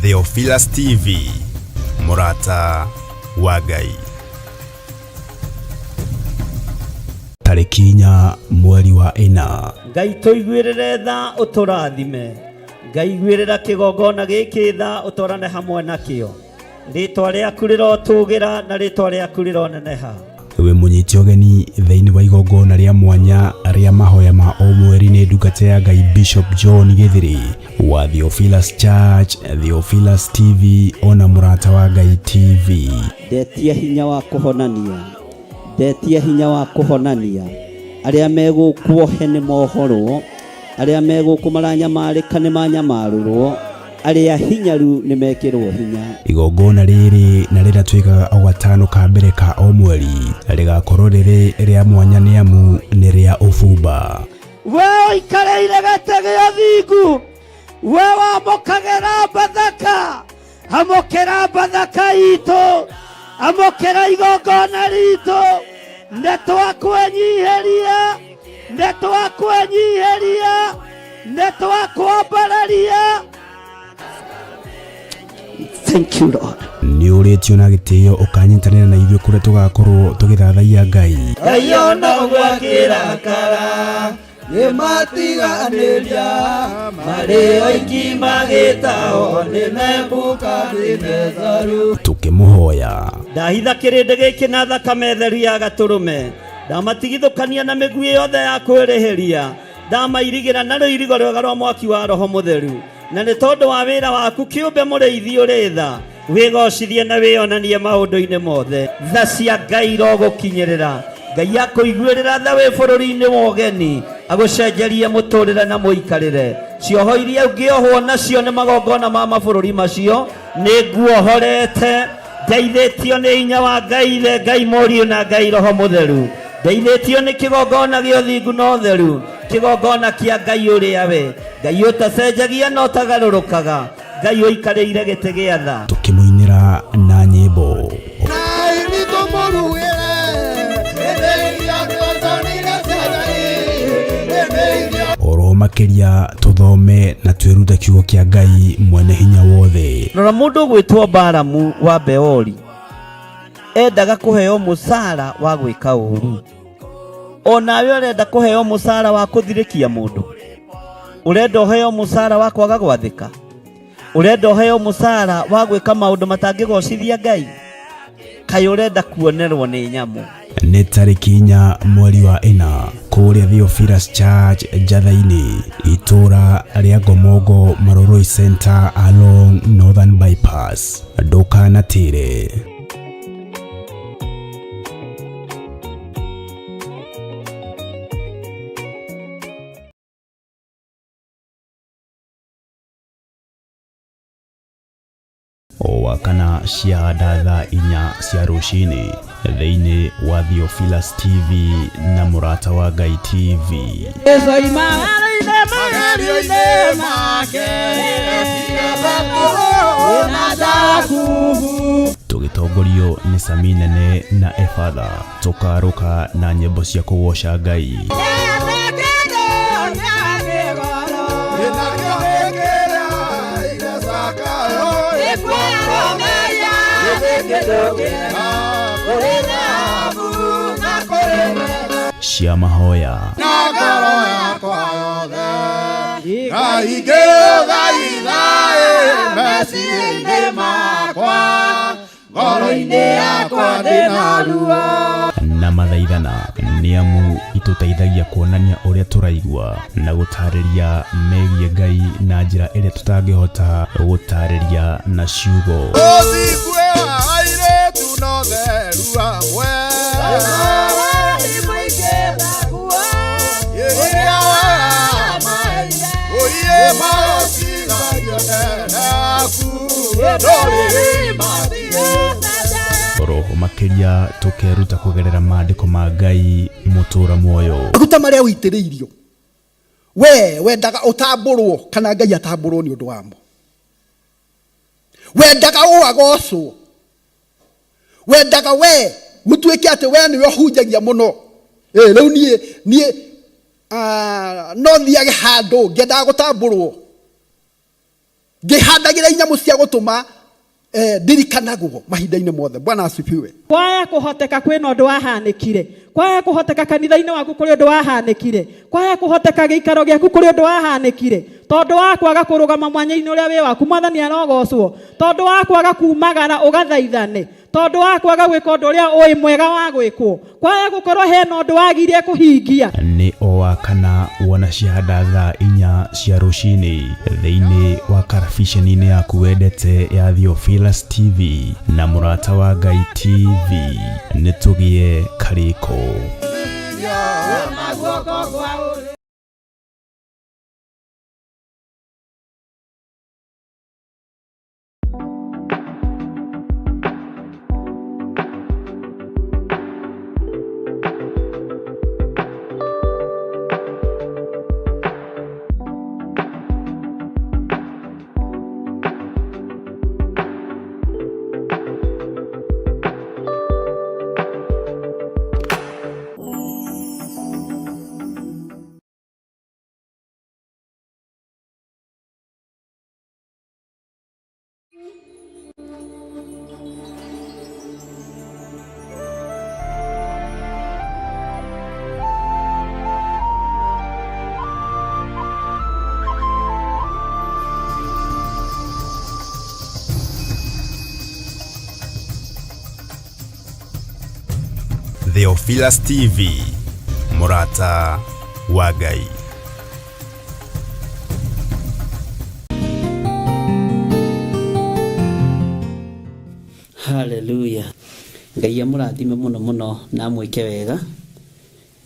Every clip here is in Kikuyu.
Theophilus TV, mũrata wa Ngai. Tarĩki 4 mweri wa 4. Ngai tũiguĩrĩre tha ũtũrathime. Ngai iguĩrĩra kĩgongona gĩkĩ tha ũtwarane hamwe nakĩo. Rĩtwa rĩaku rĩrotũgĩra na rĩtwa rĩaku rĩroneneha. Wĩ mũnyite ũgeni thĩinĩ wa igongona rĩa mwanya rĩa mahoya ma o mweri nĩ ndungata ya Ngai Bishop John Gĩthĩrĩ wa Theophilus Church, Theophilus TV ona Mũrata wa Ngai TV. Ndetia hinya wa kũhonania, ndetia hinya wa kũhonania. Arĩa megũkwohe nĩ mohorwo, arĩa megũkũ maranyamarĩka nĩ manyamarũrwo, arĩa hinyaru nĩ mekĩrwo hinya. Igongona rĩrĩ na rĩrĩa twĩkaga o gatano ka mbere ka o mweri rĩgakorwo rĩrĩ rĩa mwanya nĩ amu nĩ rĩa ũbumba. We ũikarĩire gĩtĩ gĩa thingu, we wamũkagĩra Bathaka, amũkĩra Bathaka itũ, amũkĩra igongona ritũ, nĩ twakwenyiheria, nĩ twakwenyiheria, nĩ twakwambararia. Thank you, Lord. Nĩ ũrĩtio na gĩtĩo ũkanyitanĩra na ithuĩ kũrĩa tũgakorwo tũgĩthathaiya Ngai. Ngai ona ũguo akĩrakara nĩmatiganĩria marĩ oiki magĩtao nĩ Nebukadinezaru. Tũkĩmũhoya. Ndahitha kĩrĩndĩ gĩkĩ na thakame theru ya gatũrũme, ndamatigithũkania na mĩguĩ yothe ya kwĩrĩhĩria, ndamairigĩra na rũirigo rwega rwa mwaki wa Roho Mũtheru. Na nĩ tondũ wa wĩra waku kĩũmbe mũrĩithi ũrĩ tha, wĩgocithie na wĩonanie maũndũ-inĩ mothe. Tha cia Ngai irogũkinyĩrĩra. Ngai akũiguĩrĩra tha wĩ bũrũri-inĩ wa ũgeni, agũcenjerie mũtũrĩre na mũikarĩre. Cioho iria ũngĩohwo nacio nĩ magongona ma mabũrũri macio, nĩ nguohorete. Ndeithĩtio nĩ hinya wa Ngai Ithe, Ngai Mũriũ na Ngai Roho Mũtheru. Ndeithĩtio nĩ kĩgongona gĩa ũthingu na ũtheru, kĩgongona kĩa Ngai ũrĩa we, Ngai ũtacenjagia na ũtagarũrũkaga, Ngai ũikarĩire gĩtĩ gĩa tha. Tũkĩmũinĩra na nyĩmbo. Oro makĩria tũthome na twĩrute kiugo kĩa Ngai mwene hinya wothe. Rora mũndũ ũgwĩtwo Balamu wa Beori endaga kũheo mũcara wa gwĩka ũũru. O nawe ũrenda kũheo mũcara wa kũthirĩkia mũndũ? Ũrenda ũheo mũcara wa kwaga gwathĩka? Ũrenda ũheo mũcara wa gwĩka maũndũ matangĩgocithia Ngai? Kaĩ ũrenda kuonerwo nĩ nyamũ? Nĩ tarĩki 4 mweri wa 4 kũrĩa Theophilus Church Njatha-inĩ, itũũra rĩa Ngomongo Maroroi Center along Northern Bypass. Ndũkanatĩre. O wakana ciahanda thaa 4 cia rũcinĩ thĩinĩ wa Theophilus TV na Mũrata wa Ngai TV. Tũgĩtongorio nĩ Sami Nene na Efatha tũkarũka na nyĩmbo cia kũgoca Ngai. Cia mahoya. Na mathaithana nĩ amu itũteithagia kuonania ũrĩa tũraigua na gũtarĩria megiĩ Ngai na njĩra ĩrĩa tũtangĩhota gũtarĩria na ciugo. Roho makĩria tũkeruta kũgerera maandĩko ma Ngai mũtũra muoyo. Maguta marĩa ũitĩrĩirio we wendaga ũtambũrwo kana Ngai atambũrwo nĩ ũndũ wamo. Wendaga ũ agocwo. Wendaga we gũtuĩke atĩ we nĩwe ũhunjagia mũno. Rĩu niĩ, niĩ, no thiage handũ ngĩendaga gũtambũrwo. Ngĩhandagĩra inyamũ cia gũtũma ndirikanagwo mahinda-inĩ mothe. Bwana asifiwe. Kwaya kũhoteka kwĩna ũndũ wahanĩkire, kwaya kũhoteka kanitha-inĩ waku kũrĩ ũndũ wahanĩkire, kwaya kũhoteka gĩikaro gĩaku kũrĩ ũndũ wahanĩkire, tondũ wa kwaga kũrũgama mwanya-inĩ ũrĩa wĩ waku. Mwathani arogocwo. Tondũ wa kwaga kumagara ũgathaithane, tondũ wa kwaga gwĩka ũndũ ũrĩa ũĩ mwega wa gwĩkwo, kwaya gũkorwo hena ũndũ wagire kũhingia. Nĩ o wa kana wona ciahanda thaa 4 cia rũcinĩ thĩinĩ wa karabiceni-inĩ yaku wendete ya Theophilus TV na Mũrata wa Ngai TV. Nĩ tũgĩe karĩko. Theophilus TV, mũrata wa Ngai. Haleluya. Ngai amũrathime mũno mũno na amwĩke wega,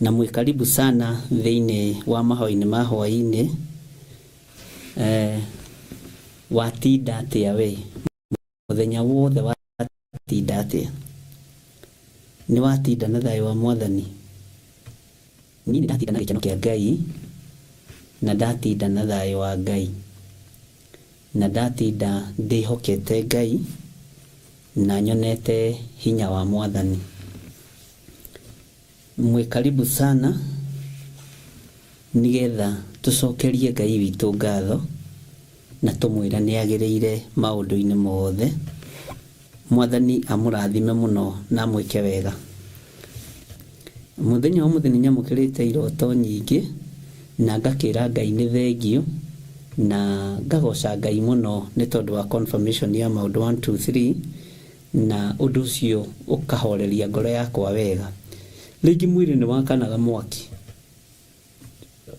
na mwĩ karibu sana thĩinĩ wa mahoya-inĩ ma hwaĩ-inĩ. Watinda atĩa we? Mũthenya wothe watinda atĩa? Nĩ watinda na thayũ wa Mwathani? Niĩ nĩ ndatinda na gĩkeno kĩa Ngai, na ndatinda na thayũ wa Ngai, na ndatinda ndĩhokete Ngai, na nyonete hinya wa Mwathani. Mwĩ karibu sana nĩgetha tũcokerie Ngai witũ ngatho na tũmwĩre nĩ agĩrĩire maũndũ-inĩ mothe. Mwathani amũrathime mũno na amwĩke wega. Mũthenya wa ũmũthĩ nĩ nyamũkĩrĩte iroto nyingĩ na ngakĩra Ngai nĩ thengio, na ngagoca Ngai mũno nĩ tondũ wa confirmation ya maũndũ 1 2 3, na ũndũ ũcio ũkahoreria ngoro yakwa wega. Rĩngĩ mwĩrĩ nĩ wakanaga mwaki,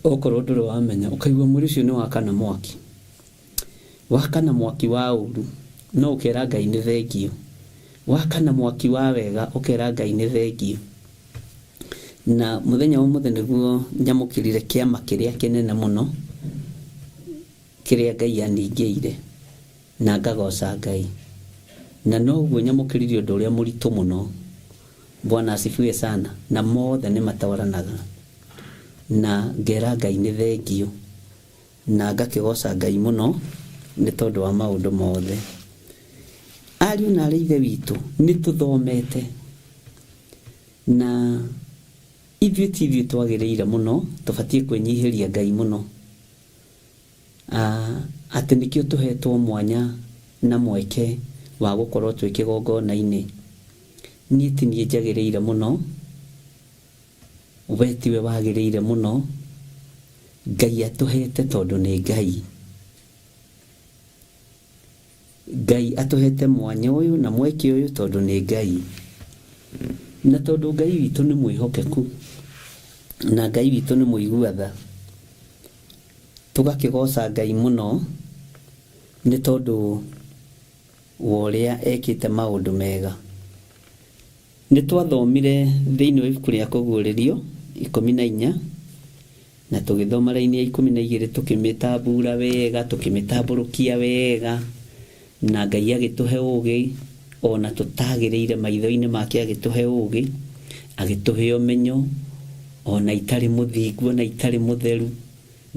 okorwo ndũrĩ wamenya, ũkaigua mwĩrĩ ũcio nĩ wakana mwaki, wakana mwaki wa ũru, no ũkera Ngai nĩ thengio. Wakana mwaki wa wega, ũkera Ngai nĩ thengio. Na mũthenya wa ũmũthĩ nĩguo nyamũkĩrire kĩama kĩrĩa kĩnene mũno kĩrĩa Ngai aningĩire, na ngagoca Ngai. Na noguo nyamũkĩrire ũndũ ũrĩa mũritũ mũno. Bwana asifiwe sana. Na mothe nĩ matwaranaga. Na ngera Ngai nĩ thengio, na ngakĩgoca Ngai mũno nĩ tondũ wa maũndũ mothe. Ariũ na arĩ ithe witũ nĩ tũthomete, na ithuĩ ti ithuĩ twagĩrĩire mũno, tũbatiĩ kwĩnyihĩria Ngai mũno. Atĩ nĩkĩo tũhetwo mwanya na mweke wa gũkorwo twĩ kĩgongona-inĩ. Niĩ ti niĩ njagĩrĩire mũno, we tiwe wagĩrĩire mũno, Ngai atũhete tondũ nĩ Ngai. Ngai atũhete mwanya ũyũ na mweke ũyũ tondũ nĩ Ngai. Na tondũ Ngai witũ nĩ mwĩhokeku, na Ngai witũ nĩ mũigua tha, tũgakĩgoca Ngai mũno nĩ tondũ wa ũrĩa ekĩte maũndũ mega. Nĩ twathomire thĩinĩ wa ibuku rĩa Kũguũrĩrio 14, na tũgĩthoma raini ya 12, tũkĩmĩtambura wega, tũkĩmĩtambũrũkia wega, na Ngai agĩtũhe ũũgĩ ona tũtagĩrĩire maitho-inĩ make, agĩtũhe ũũgĩ, agĩtũhe ũmenyo ona itarĩ mũthingu, ona itarĩ mũtheru.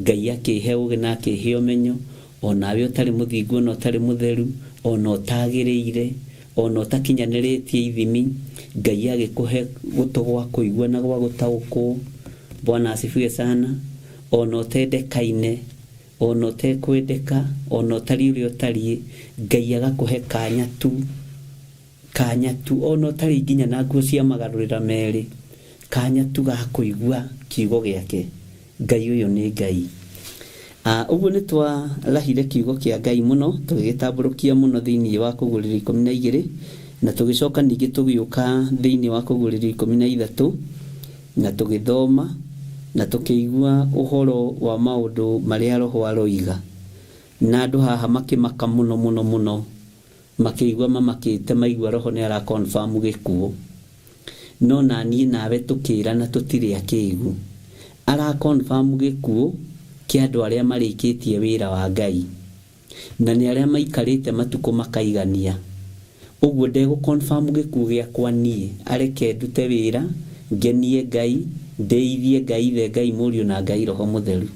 Ngai akĩhe ũũgĩ na akĩhe ũmenyo, onawe ũtarĩ mũthingu, ona ũtarĩ mũtheru, ona ũtagĩrĩire, ona ũtakinyanĩrĩtie ithimi, Ngai agĩkũhe gũtũ gwa kũigua na gwa gũtaũkwo. Bwana asifiwe sana. Ona ũtendekaine, Ona ũtekwendeka, ona ũtariĩ ũrĩa ũtariĩ, Ngai agakũhe kanya tu, kanya tu, ona ũtarĩ nginya na nguo cia magarũrĩra merĩ, kanya tu ga kũigua kiugo gĩake. Ngai ũyũ nĩ Ngai. Ũguo nĩ twarahire kiugo kĩa Ngai mũno, tũgĩgĩtambũrũkia mũno thĩinĩ wa Kũguũrĩrio 12, na tũgĩcoka ningĩ tũgĩũka thĩinĩ wa Kũguũrĩrio 13, na tũgĩthoma na tũkĩigua ũhoro wa maũndũ marĩa Roho aroiga. Na andũ haha makĩmaka mũno mũno mũno, makĩigua mamakĩte maigua Roho nĩ ara confirm gĩkuũ. No na niĩ nawe tũkĩrana tũtirĩ akĩgu. Ara confirm gĩkuũ kĩa andũ arĩa marĩkĩtie wĩra wa Ngai. Na nĩ arĩa maikarĩte matukũ makaigania. Ũguo ndegũ confirm gĩkuũ gĩakwa niĩ, areke ndute wĩra, ngenie Ngai, ndĩithie Ngai Ithe, Ngai Mũriũ na Ngai Roho Mũtheru.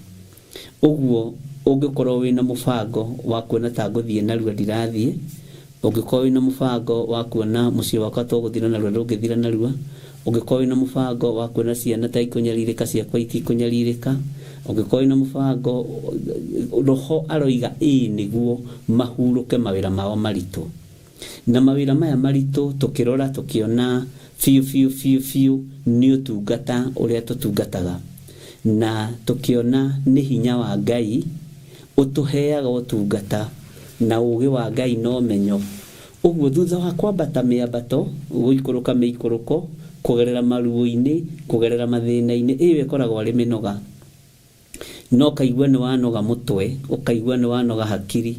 Ũguo ũngĩkorwo wĩna mũbango wa kuona ta ngũthiĩ narua ndirathiĩ, ũngĩkorwo wĩna mũbango wa kuona mũciĩ wakwa ta ũgũthira narua ndũngĩthira narua, ũngĩkorwo wĩna mũbango wa kuona ciana ta ikũnyarirĩka ciakwa itikũnyarirĩka, ũngĩkorwo wĩna mũbango, Roho aroiga ĩĩ nĩguo mahurũke mawĩra mao maritũ. Na mawĩra maya maritũ tũkĩrora tũkĩona biũ biũ biũ biũ nĩ ũtungata ũrĩa tũtungataga. Na tũkĩona nĩ hinya wa Ngai ũtũheaga ũtungata na ũgĩ wa Ngai na ũmenyo. Ũguo thutha wa kwambata mĩambato, gũikũrũka mĩikũrũko, kũgerera maruo-inĩ, kũgerera mathĩna-inĩ, ĩyo ĩkoragwo arĩ mĩnoga. Na ũkaigua nĩ wanoga mũtwe, ũkaigua nĩ wanoga hakiri,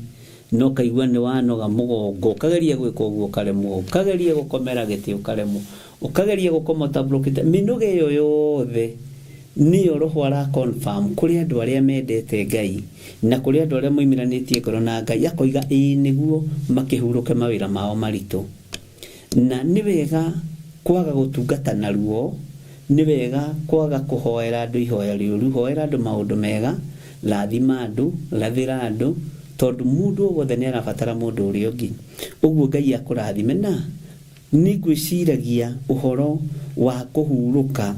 na ũkaigua nĩ wanoga mũgongo, ũkageria gwĩka ũguo ũkaremwo, ũkageria gũkomera gĩtĩ ũkaremwo, ũkageria gũkoma ũtambũrũkĩte, mĩnoga ĩyo yothe nĩyo Roho ara confirm kũrĩ andũ arĩa mendete Ngai na kũrĩ andũ arĩa moimĩranĩtie ngoro na Ngai, akoiga ĩĩ nĩguo makĩhurũke mawĩra mao maritũ. Na nĩ wega kwaga gũtungata na ruo, nĩ wega kwaga kũhoera andũ ihoya rĩũru, hoera andũ maũndũ mega, rathima andũ, rathĩra andũ, tondũ mũndũ o wothe nĩ arabatara mũndũ ũrĩa ũngĩ. Ũguo Ngai akũrathime. Na nĩ ngwĩciragia ũhoro wa kũhurũka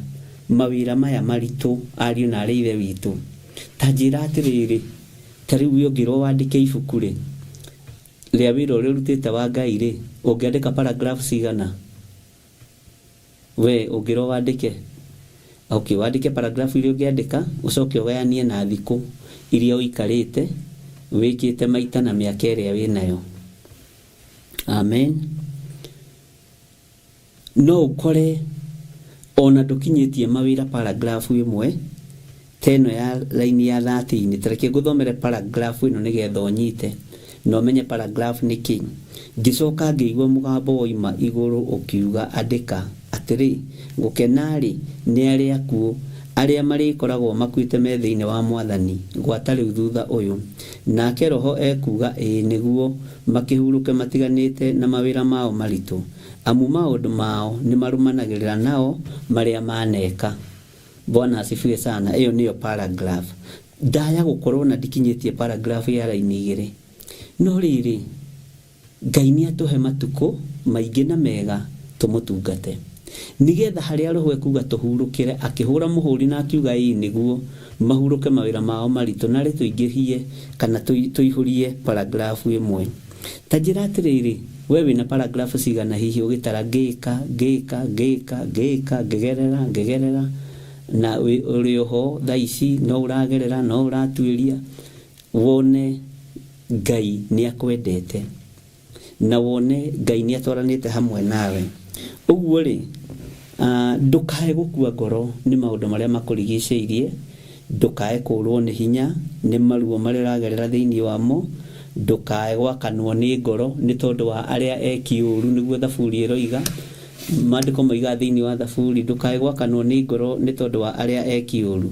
mawĩra maya maritũ, ariũ na aarĩ a Ithe witũ. Ta njĩra atĩrĩrĩ, ta rĩu we ũngĩrwo wandĩke ibuku-rĩ, Rĩa wĩra ũrĩa ũrutĩte wa Ngai-rĩ, ũngĩandĩka paragraph cigana? We ũngĩrwo wandĩke? Okay, wandĩke paragraph iria ũngĩandĩka, ũcoke ũgayanie na thikũ iria ũikarĩte wĩkĩte maita na mĩaka ĩrĩa wĩnayo. Amen. No ũkore ona ndũkinyĩtie mawĩra paragraph ĩmwe ta ĩno ya line ya 13. Ta reke ngũthomere paragraph ĩno nĩgetha ũnyite na ũmenye paragraph nĩ kĩ. Ngĩcoka ngĩigua mũgambo woima igũrũ ũkiuga, Andĩka atĩrĩ, Gũkena-rĩ, nĩ arĩa akuũ, arĩa marĩkoragwo makuĩte me thĩinĩ wa Mwathani, gwata rĩu thutha ũyũ. Nake Roho ekuuga, Ĩĩ nĩguo, makĩhurũke matiganĩte na mawĩra mao maritũ, amu maũndũ mao nĩmarũmanagĩrĩra nao marĩa maaneka. Bwana asifiwe sana. Ĩyo nĩyo paragraph. Ndaya gũkorwo na ndikinyĩtie paragraph ya raini igĩrĩ. No rĩrĩ, Ngai nĩatũhe matukũ maingĩ na mega tũmũtungate. Nĩgetha harĩa Roho ekuuga tũhurũkĩre, akĩhũra mũhũri na akiuga ĩĩ nĩguo, mahurũke mawĩra mao maritũ, narĩ tũingĩhie kana tũihũrie paragraph ĩmwe. Ta njĩra atĩrĩrĩ, wee wĩna paragraph cigana hihi ũgĩtara ngĩka, ngĩka, ngĩka, ngĩka, ngĩgerera, ngĩgerera, na ũrĩ oho thaa ici no ũragerera, no ũratuĩria, wone Ngai nĩakwendete. Na wone Ngai nĩatwaranĩte hamwe nawe. Ũguo-rĩ, ndũkae gũkua ngoro nĩ maũndũ marĩa makũrigicĩirie, ndũkae kũũrũo nĩ hinya nĩ maruo marĩa ũragerera thĩinĩ wamo, ndũkae gwakanwo nĩ ngoro nĩ tondũ wa arĩa eki ũũru, nĩguo Thaburi ĩroiga. Maandĩko moigaga thĩinĩ wa Thaburi, ndũkae gwakanwo nĩ ngoro nĩ tondũ wa arĩa eki ũũru.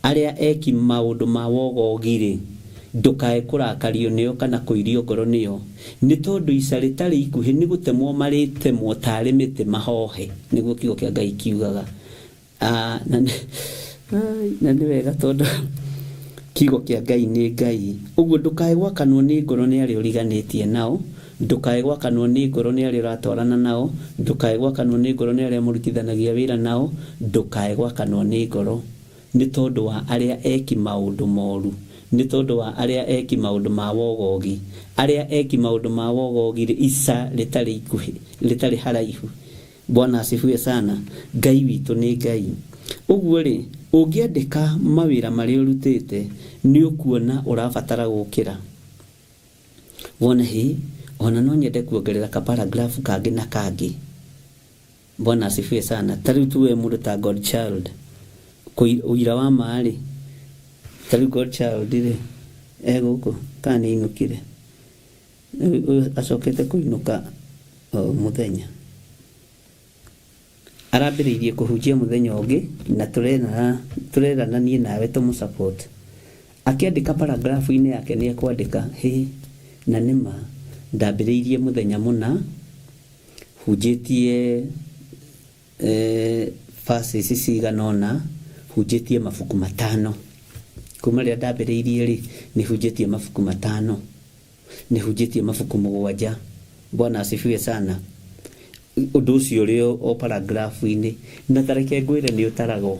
Arĩa eki maũndũ ma wogogi-rĩ, ndũkae kũrakario nĩo kana kũirio ngoro nĩo, nĩ tondũ ica rĩtarĩ ikuhĩ nĩ gũtemwo marĩtemwo taarĩ mĩtĩ mahohe, nĩguo kiugo kĩa Ngai kiugaga. Na nĩ, na nĩ wega tondũ kiugo kĩa Ngai nĩ Ngai. Ũguo ndũkae gwakanwo nĩ ngoro nĩ arĩa ũriganĩtie nao, ndũkae gwakanwo nĩ ngoro nĩ arĩa ũratwarana nao, ndũkae gwakanwo nĩ ngoro nĩ arĩa mũrutithanagia wĩra nao, ndũkae gwakanwo nĩ ngoro. Nĩ tondũ wa arĩa eki maũndũ moru, Nĩ tondũ wa arĩa eki maũndũ ma wogogi. Arĩa eki maũndũ ma wogogi-rĩ, ica rĩtarĩ ikuhĩ, rĩtarĩ haraihu. Bwana asifiwe sana. Ngai witũ nĩ Ngai. Ũguo-rĩ, ũngĩandĩka mawĩra marĩa ũrutĩte, nĩ ũkuona ũrabatara gũkĩra. Wone hĩ, ona no nyende kuongerera ka paragraph kangĩ na kangĩ. Bwana asifiwe sana. Ta rĩu tuwe mũndũ ta God child. Ũira wa ma rĩ, ta rĩu God child rĩ, e gũkũ kana nĩ ainũkire? Ũyũ acokete kũinũka o mũthenya. Arambĩrĩirie kũhunjia mũthenya ũngĩ na tũrerana niĩ nawe tũmũ support. Akĩandĩka paragraph -inĩ yake nĩ ekwandĩka, hĩ, na nĩ ma ndambĩrĩirie mũthenya mũna hunjĩtie verses cigana ũna, hunjĩtie mabuku matano. Kuma rĩrĩa ndambĩrĩirie rĩ, nĩ hunjĩtie mabuku matano. Nĩhunjĩtie mabuku mũgwanja. Bwana asifiwe sana. Ũndũ ũcio ũrĩ o paragraph-inĩ. Na ta reke ngwĩre nĩ ũtaragwo.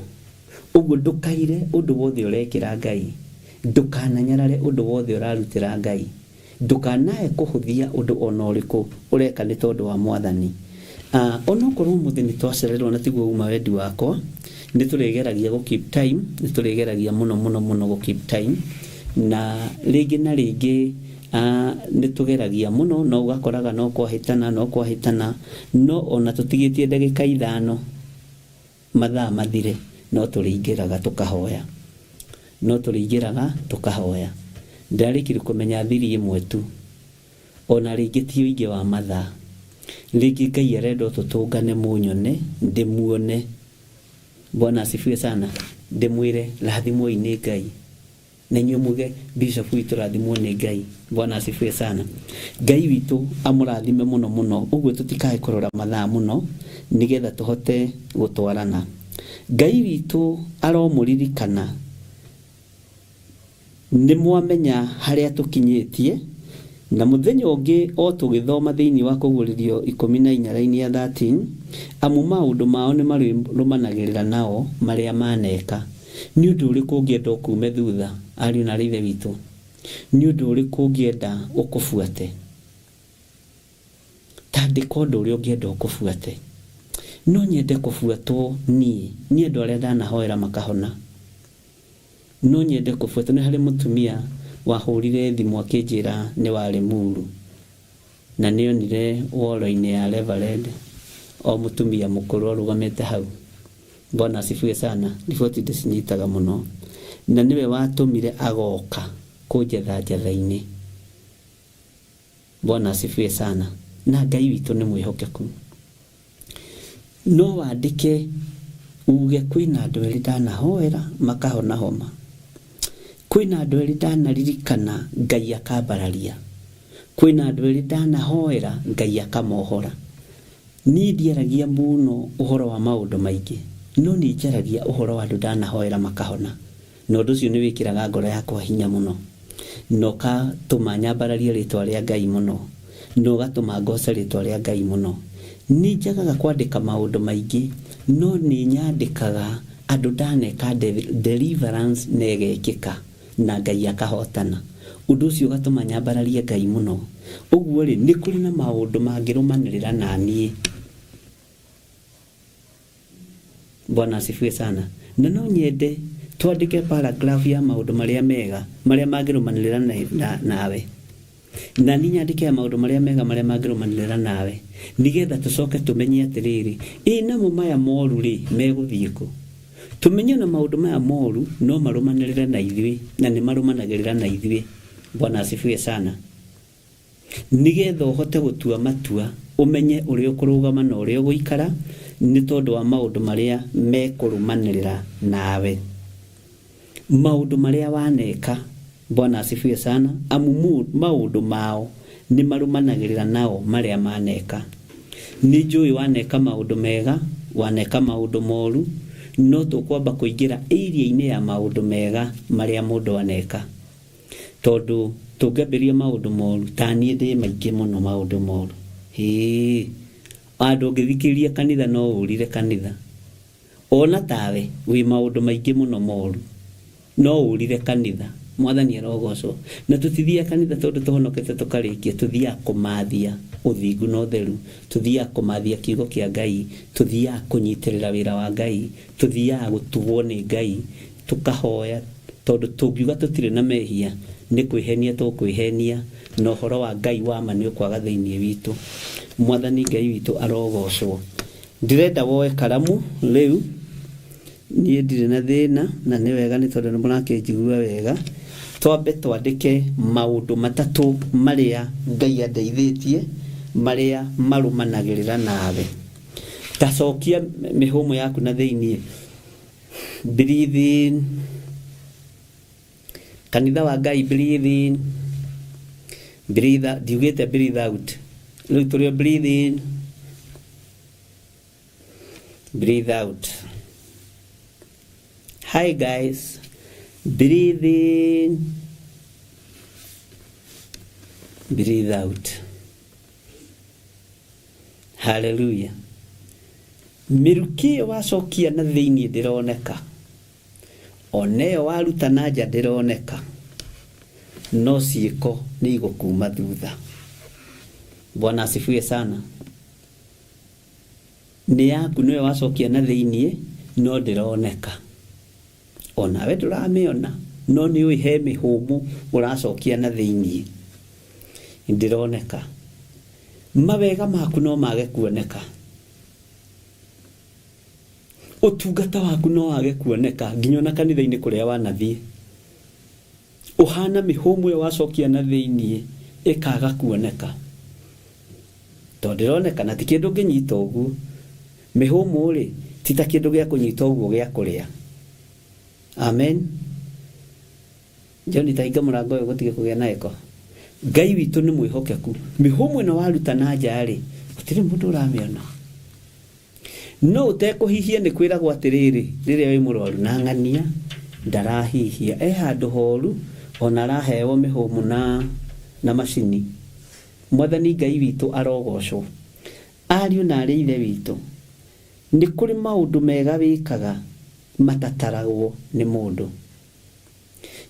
Ũguo ndũkaire ũndũ wothe ũrekĩra Ngai. Ndũkananyarare ũndũ wothe ũrarutĩra Ngai. Ndũkanae kũhũthia ũndũ o na ũrĩkũ ũreka nĩ tondũ wa Mwathani. Onokorwo ũmũthĩ nĩ twacererwo na tiguo uma wendi wakwa, nĩ tũrĩgeragia gũ keep time, nĩ tũrĩgeragia mũno mũno mũno gũ keep time, na rĩngĩ na rĩngĩ nĩ tũgeragia mũno no ũgakoraga no kwahĩtana no kwahĩtana, no ona tũtigĩtie ndagĩka ithano mathaa mathire no tũrĩingĩraga tũkahoya, no tũrĩingĩraga tũkahoya. Ndĩrarĩkirie kũmenya thiri ĩmwe tu. O na rĩngĩ ti ũingĩ wa mathaa. Rĩngĩ Ngai arenda o tũtũngane mũnyone, ndĩmuone. Bwana asifiwe sana. Ndĩmwĩre rathimwoi nĩ Ngai. Na inyuĩ muge Bishop witũ rathimwo nĩ Ngai. Bwana asifiwe sana. Ngai witũ amũrathime mũno mũno. Ũguo tũtikae kũrora mathaa mũno nĩgetha tũhote gũtwarana. Ngai witũ aromũririkana. Nĩ mwamenya harĩa tũkinyĩtie, na mũthenya ũngĩ o tũgĩthoma thĩinĩ wa Kũguũrĩrio 14 raini ya 13, amu maũndũ mao nĩ marĩrũmanagĩrĩra nao marĩa maneka. Nĩ ũndũ ũrĩkũ ũngĩenda ũkuume thutha, ariũ na aarĩ a Ithe witũ? Nĩ ũndũ ũrĩkũ ũngĩenda ũkũbuate? Ta andĩka ũndũ ũrĩa ũngĩenda ũkũbuate. No nyende kũbuatwo niĩ nĩ andũ arĩa ndanahoera makahona. No nyende kũbuatwo. Nĩ harĩ mũtumia wahũrire thimũ akĩnjĩra nĩ wa Limuru na nĩ onire wall-inĩ ya Reverend o mũtumia mũkũrũ arũgamĩte hau. Bwana asifiwe sana. Riboti ndĩcinyitaga mũno. Na nĩwe watũmire agoka kũnjetha njetha-inĩ. Bwana asifiwe sana. Na Ngai witũ nĩ mwĩhokeku. No wandĩke uge kwĩna andũ erĩ ndanahoera makahona homa. Kwĩna andũ erĩ ndanaririkana Ngai akambararia. Kwĩna andũ erĩ ndanahoera Ngai akamohora. Niĩ ndiaragia mũno ũhoro wa maũndũ maingĩ, no nĩ njaragia ũhoro wa andũ ndanahoera makahona. Na ũndũ ũcio nĩ wĩkĩraga ngoro yakwa hinya mũno, na ũgatũma nyambararie rĩĩtwa rĩa Ngai mũno, na ũgatũma ngooce rĩĩtwa rĩa Ngai mũno. Nĩ njagaga kwandĩka maũndũ maingĩ, no nĩ nyandĩkaga andũ ndaneka deliverance na ĩgekĩka, na Ngai akahotana. Ũndũ ũcio ũgatũma nyambararie Ngai mũno. Ũguo-rĩ, nĩ kũrĩ na maũndũ mangĩrũmanĩrĩra na niĩ. Bwana asifiwe sana. Na no nyende twandĩke paragraph ya maũndũ marĩa mega marĩa mangĩrũmanĩrĩra nawe. Na niĩ nyandĩke ya maũndũ marĩa mega marĩa mangĩrũmanĩrĩra nawe. Nĩgetha tũcoke tũmenye atĩrĩrĩ, ĩ namo maya moru rĩ, megũthiĩ kũ? Tũmenye ona maũndũ maya moru no marũmanĩrĩre na ithuĩ, na nĩ marũmanagĩrĩra na ithuĩ. Bwana asifiwe sana. Nĩgetha ũhote gũtua matua, ũmenye ũrĩa ũkũrũgama na ũrĩa ũgũikara, nĩ tondũ wa maũndũ marĩa mekũrũmanĩrĩra nawe. Maũndũ marĩa waneka. Bwana asifiwe sana, amu maũndũ mao nĩ marũmanagĩrĩra nao marĩa maneka. Nĩ njũĩ waneka maũndũ mega, waneka maũndũ moru, no tũkwamba kũingĩra area-inĩ ya maũndũ mega marĩa mũndũ aneka. Tondũ tũngĩambĩrĩria maũndũ moru, ta niĩ ndĩ maingĩ mũno maũndũ moru. Hĩĩ, handũ ũngĩthikĩrĩria kanitha no ũrire kanitha. Ona tawe wĩ maũndũ maingĩ mũno moru, no ũrire kanitha. Mwathani arogocwo. Na tũtithiaga kanitha tondũ tũhonokete tũkarĩkia, tũthiaga kũmathia ũthingu na ũtheru, tũthiaga kũmathia kiugo kĩa Ngai, tũthiaga kũnyitĩrĩra wĩra wa Ngai, tũthiaga gũtugwo nĩ Ngai, tũkahoya, tondũ tũngiuga tũtirĩ na mehia, nĩ kwĩhenia tũkwĩhenia, na ũhoro wa Ngai wa ma nĩ ũkwaga thĩinĩ witũ. Mwathani Ngai witũ arogocwo. Ndĩrenda woe karamu rĩu, niĩ ndirĩ na thĩna, na nĩ wega nĩ tondũ nĩ mũrakĩnjigua wega. Twambe twandĩke maũndũ matatũ marĩa Ngai andeithĩtie, marĩa marũmanagĩrĩra nawe. Ta cokia mĩhũmũ yaku na thĩiniĩ. Breathe in. Kanitha wa Ngai breathe in. Breathe out. Ndiugĩte breathe out. Rĩu tũrĩ o breathe in. Breathe out. Hi guys. Breathe in. Breathe out. Hallelujah. Mĩrukĩ ĩyo wacokia na thĩinĩ ndĩroneka. Ona ĩyo waruta na nja ndĩroneka. No ciĩko nĩ igũkuma thutha. Bwana asifiwe sana. Nĩ yaku nĩwe wacokia na thĩinĩ no ndĩroneka. Onawe ndũramĩona no nĩ ũĩ he mĩhũmũ ũracokia na thĩinĩ. Ndĩroneka. Mawega maku no mage kuoneka. Ũtungata waku no wage kuoneka nginya ona kanitha-inĩ kũrĩa wanathiĩ. Ũhana mĩhũmũ ĩyo wacokia na thĩinĩ ĩkaga kuoneka. Tondũ ndĩroneka na ti kĩndũ ũngĩnyita ũguo. Mĩhũmũ rĩ, ti ta kĩndũ gĩa kũnyita ũguo gĩa kũrĩa. Amen. John ta hinga mũrango ũyũ gũtige kũgĩa na eko. Ngai witũ nĩ mwĩhokeku. Mĩhũmũ ĩno waruta na nja rĩ, gũtirĩ mũndũ ũramĩona. No ũtekũhihia nĩ kwĩragwo atĩrĩrĩ, rĩrĩa wĩ mũrwaru na ng'ania ndarahihia, e handũ horu ona araheo mĩhũmũ na na macini. Mwathani Ngai witũ arogocwo. Ariũ na arĩ a ithe witũ, nĩ kũrĩ maũndũ mega wĩkaga matataragwo nĩ mũndũ.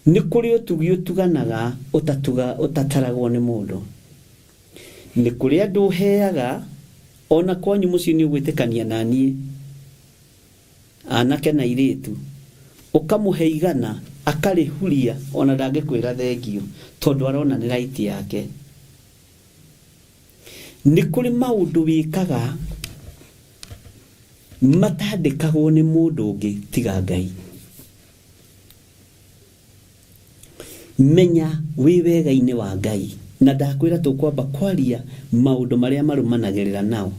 Nĩ kũrĩ ũtugi ũtuganaga ũtataragwo nĩ mũndũ. Nĩ kũrĩ andũ ũheaga, o na kwanyu mũciĩ nĩ ũgwĩtĩkania na niĩ, anake na airĩtu, ũkamũhe igana akarĩhuria o na ndangĩkwĩra thengiũ tondũ arona nĩ right yake. Nĩ kũrĩ maũndũ wĩkaga matandĩkagwo nĩ mũndũ ũngĩ tiga Ngai. Menya wĩ wega-inĩ wa Ngai. Na ndakwĩra tũkwamba kwaria maũndũ marĩa marũmanagĩrĩra nao,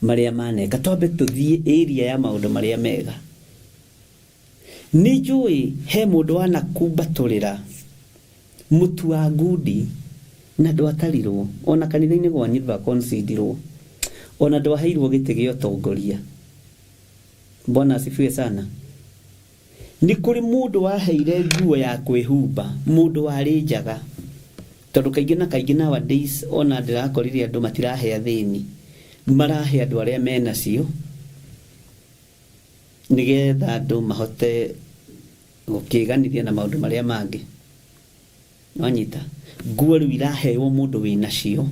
marĩa maneka. Twambe tũthiĩ area ya maũndũ marĩa mega. Nĩ njũĩ he mũndũ wanakumbatũrĩra mũtu wa ngundi na ndwatarirwo, ona kanitha-inĩ gwanyu ndwakonsidirwo, ona ndwaheirwo gĩtĩ gĩa ũtongoria. Bwana asifiwe sana. Nĩ kũrĩ mũndũ waheire nguo ya kwĩhumba, mũndũ warĩ njaga. Tondũ kaingĩ na kaingĩ nowadays ona ndĩrakorire andũ matirahe athĩni, marahe andũ arĩa menacio nĩgetha andũ mahote gũkĩganithia na maũndũ marĩa mangĩ. Nĩwanyita? Nguo rĩu iraheo mũndũ wĩnacio.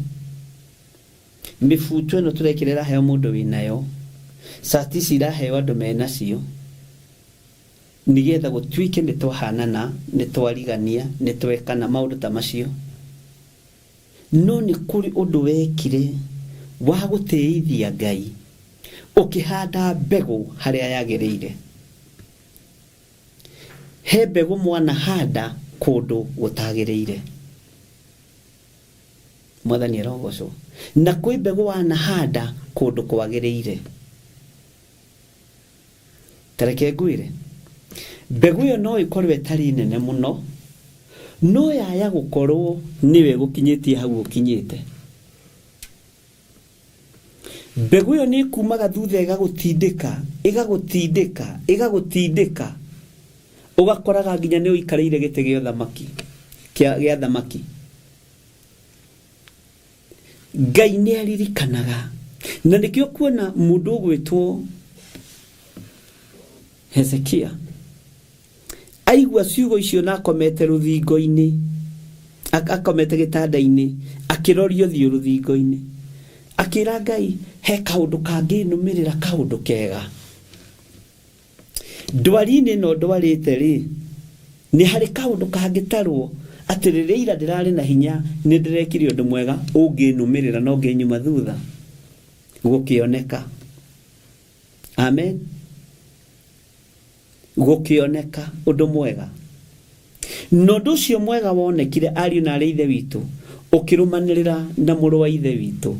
Mĩbuto ĩno tũrekĩra ĩraheo mũndũ wĩnayo. Cati ici iraheo andũ menacio. Nĩgetha gũtuĩke nĩ twahanana, nĩ twarigania, nĩ twekana, maũndũ ta macio. No nĩ kũrĩ ũndũ wekire wa gũtĩithia Ngai, ũkĩhanda mbegũ harĩa yagĩrĩire. He mbegũ mwanahanda kũndũ gũtagĩrĩire. Mwathani arogocwo. Na kwĩ mbegũ wanahanda kũndũ kwagĩrĩire. Ta reke ngwĩre, mbegũ ĩyo no ĩkorwo ĩtarĩ nene mũno, no yaya gũkorwo nĩyo ĩgũkinyĩtie hau ũkinyĩte. Mbegũ ĩyo nĩ ĩkumaga thutha ĩgagũtindĩka, ĩgagũtindĩka, ĩgagũtindĩka, ũgakoraga nginya nĩ ũikarĩire gĩtĩ gĩa ũthamaki, gĩa thamaki. Ngai nĩ aririkanaga. Na nĩkĩo kuona mũndũ ũgwĩtwo Hezekia. Aigua ciugo icio na akomete rũthingo-inĩ, akomete gĩtanda-inĩ, akĩroria ũthiũ rũthingo-inĩ, akĩra Ngai, he kaũndũ kangĩnũmĩrĩra, kaũndũ kega ndwari-inĩ ĩno ndwarĩte rĩ, nĩ harĩ kaũndũ kangĩtarwo atĩ rĩrĩa ira ndĩrarĩ na hinya nĩ ndĩrekire ũndũ mwega ũngĩnũmĩrĩra na ũngĩnyuma thutha gũkĩoneka. Amen. Gũkĩoneka ũndũ mwega, na ũndũ ũcio mwega wonekire, ariũ na arĩ ithe witũ, ũkĩrũmanĩrĩra na mũrũ wa ithe witũ,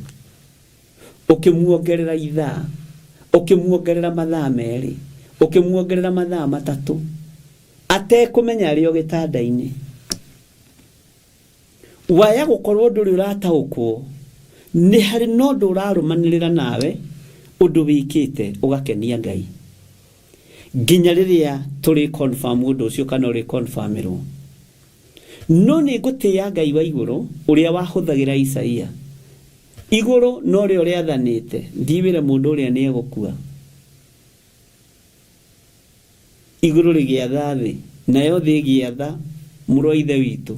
ũkĩmuongerera ithaa, ũkĩmuongerera mathaa 2, ũkĩmuongerera mathaa 3, atekũmenya arĩ o gĩtanda-inĩ. Waya gũkorwo ndũrĩ ũrataũkwo, nĩ harĩ na ũndũ ũrarũmanĩrĩra nawe, ũndũ wĩkĩte ũgakenia Ngai, nginya rĩrĩa tũrĩ confirm ũndũ ũcio kana ũrĩ confirmĩrwo. No nĩ ngũtĩĩa Ngai wa igũrũ ũrĩa wahũthagĩra Isaia. Igũrũ no rĩo rĩathanĩte, thiĩ wĩre mũndũ ũrĩa nĩ egũkua. Igũrũ rĩgĩatha thĩ, nayo thĩ ĩgĩatha mũrũ wa ithe witũ.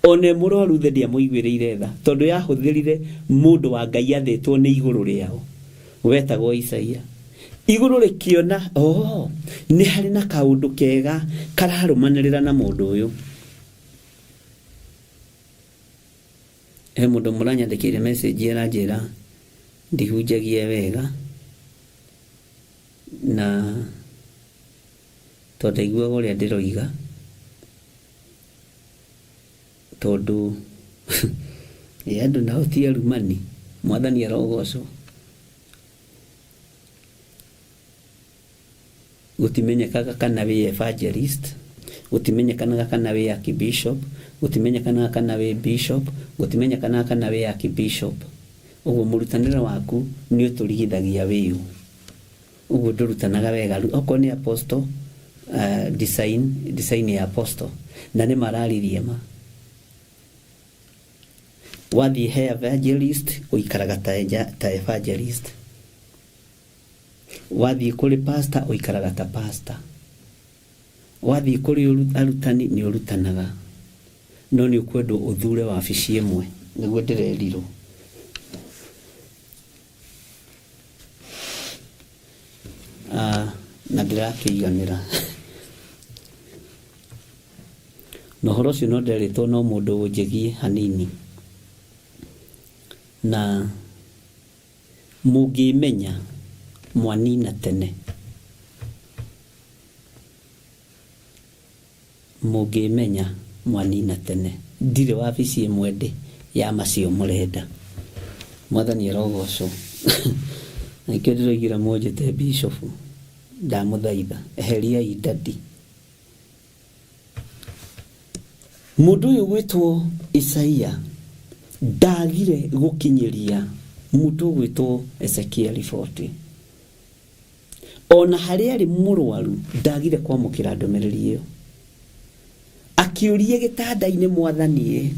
Ona e mũrwaru thĩ ndĩamũiguĩrĩire tha, tondũ yahũthĩrire mũndũ wa Ngai athĩtwo nĩ igũrũ rĩao, wetagwo Isaia. Igũrũ rĩkĩona, oh, nĩ harĩ na kaũndũ kega kararũmanĩrĩra na mũndũ ũyũ. He mũndũ mũranyandĩkĩire message aranjĩra ndihunjagia wega, na tondũ ndaiguaga ũrĩa ndĩroiga, tondũ ĩ andũ nao ti arumani, Mwathani arogocwo. Gũtimenyekaga kana wĩ evangelist, gũtimenyekanaga kana wĩ archbishop, gũtimenyekanaga kana wĩ bishop, gũtimenyekanaga kana wĩ archbishop. Ũguo mũrutanĩre waku nĩ ũtũrigithagia wĩ ũ. Ũguo ndũrutanaga wega. Okorwo nĩ apostle, design, design ya apostle, na nĩ mararirie ma. Wathiĩ he evangelist, ũikaraga ta evangelist. Wathiĩ kũrĩ pastor, ũikaraga ta pastor. Wathiĩ kũrĩ arutani, nĩ ũrutanaga. No nĩ ũkwendwo ũthure wabici ĩmwe, nĩguo ndĩrerirwo. Na ndĩrakĩiganĩra. Na ũhoro ũcio no nderĩtwo no mũndũ ũnjĩgiĩ hanini. Na mũngĩmenya mwanina tene. Mũngĩmenya mwanina tene. Ndirĩ wabici ĩmwe ndĩ ya macio mũrenda. Mwathani arogocwo. Na nĩkĩo ndĩroigire mũnjĩte bishop. Ndamũthaitha, eheriai daddy. Mũndũ ũyũ ũgwĩtwo Isaia ndagire gũkinyĩria mũndũ ũgwĩtwo Ezekieli 40. Ona harĩa arĩ mũrwaru ndagire kwamũkĩra ndũmĩrĩri ĩyo. Akĩũria gĩtanda-inĩ, Mwathani ĩ,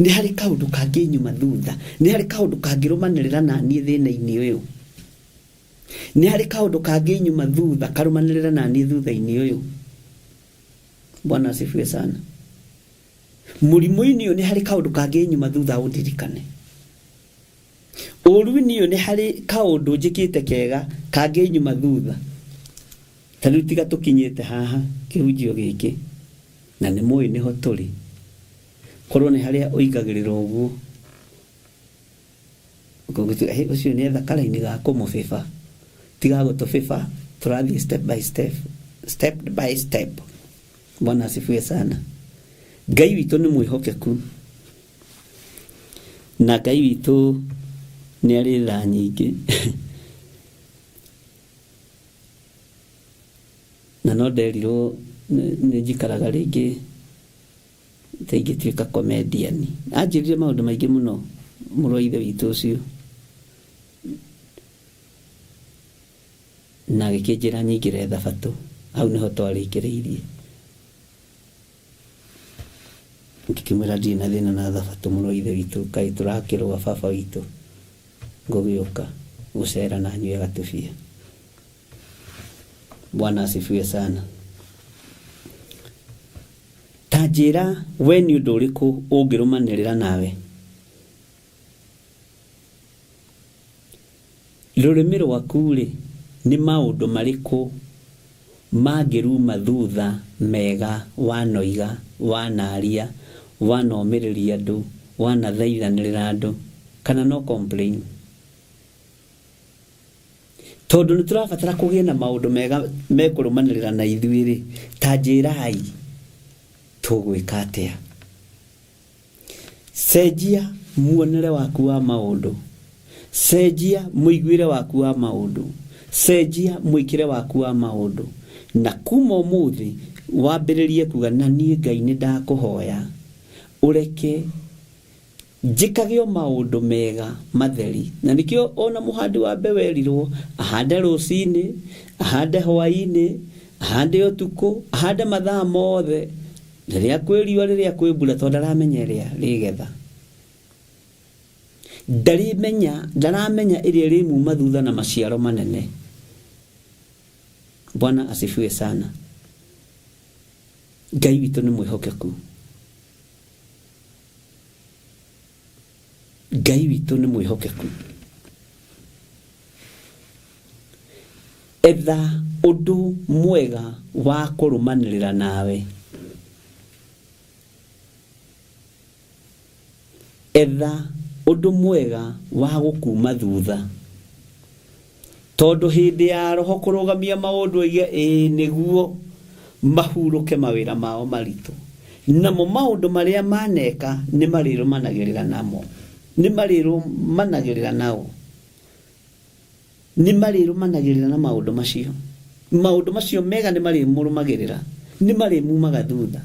nĩ harĩ kaũndũ kangĩnyuma thutha? Nĩ harĩ kaũndũ kangĩrũmanĩrĩra na niĩ thĩna-inĩ ũyũ? Nĩ harĩ kaũndũ kangĩnyuma thutha karũmanĩrĩre na niĩ thutha-inĩ ũyũ? Bwana asifiwe sana. Mũrimũ-inĩ ũyũ nĩ harĩ kaũndũ kangĩnyuma thutha ũndirikane? Ũũru-inĩ ũyũ nĩ harĩ kaũndũ njĩkĩte kega kangĩnyuma thutha? Ta rĩu tiga tũkinyĩte haha kĩhunjio gĩkĩ, na nĩ mũĩ nĩho tũrĩ, korwo nĩ harĩa ũingagĩrĩra ũguo, ũgĩtua, "Hĩ, ũcio nĩ etha karaini ga kũmũbĩba." Tiga gũtũbĩba, tũrathiĩ step by step, step by step. Bwana asifiwe sana. Ngai witũ nĩ mwĩhokeku, na Ngai witũ nĩ arĩ tha nyingĩ. Na no nderirwo nĩ njikaraga rĩngĩ ta ingĩtuĩka comedian. Anjĩrire maũndũ maingĩ mũno mũrũ wa ithe witũ ũcio. Na agĩkĩnjĩra nyingĩre thabatũ. Hau nĩho twarĩkĩrĩirie. Ngĩkĩmwĩra ndirĩ na thĩna na thabatũ mũrũ wa ithe witũ, kaĩ tũrakĩrũa baba witũ, ngũgĩũka gũcera na nyue gatubia. Bwana asifiwe sana. Ta njĩra we nĩ ũndũ ũrĩkũ ũngĩrũmanĩrĩra nawe? Rũrĩmĩ rwaku-rĩ, nĩ maũndũ marĩkũ mangĩruma thutha mega wanoiga, wanaria, wanomĩrĩria andũ, wanathaithanĩrĩra andũ, kana no complain? Tondũ nĩ tũrabatara kũgĩe na maũndũ mega mekũrũmanĩrĩra na ithuĩ-rĩ, ta njĩrai tũgwĩka atĩa? Cenjia muonere waku wa maũndũ. Cenjia mũiguĩre waku wa maũndũ. Cenjia mwĩkĩre waku wa maũndũ. Na kuma ũmũthĩ wambĩrĩrie kuga na niĩ Ngai nĩ ndakũhoya ũreke njĩkage o maũndũ mega matheri. Na nĩkĩo ona mũhandi wa mbeũ erirwo ahande rũcinĩ, ahande hwainĩ, ahande ũtukũ, ahande mathaa mothe. Rĩrĩa kwĩ riũa, rĩrĩa kwĩ mbura, tondũ ndaramenya ĩrĩa rĩgetha. Ndarĩmenya, ndaramenya ĩrĩa ĩrĩmuma thutha na maciaro manene. Bwana asifiwe sana. Ngai witũ nĩ mwĩhokeku. Ngai witũ nĩ mwĩhokeku. Etha ũndũ mwega wa kũrũmanĩrĩra nawe. Etha ũndũ mwega wa gũkuuma thutha. Tondũ hĩndĩ ya Roho kũrũgamia maũndũ oige ĩĩ nĩguo mahurũke mawĩra mao maritũ, namo maũndũ marĩa maneka nĩmarĩrũmanagĩrĩra namo, nĩmarĩrũmanagĩrĩra nao, nĩmarĩrũmanagĩrĩra na maũndũ macio. Maũndũ macio mega nĩmarĩmũrũmagĩrĩra, nĩmarĩmumaga thutha.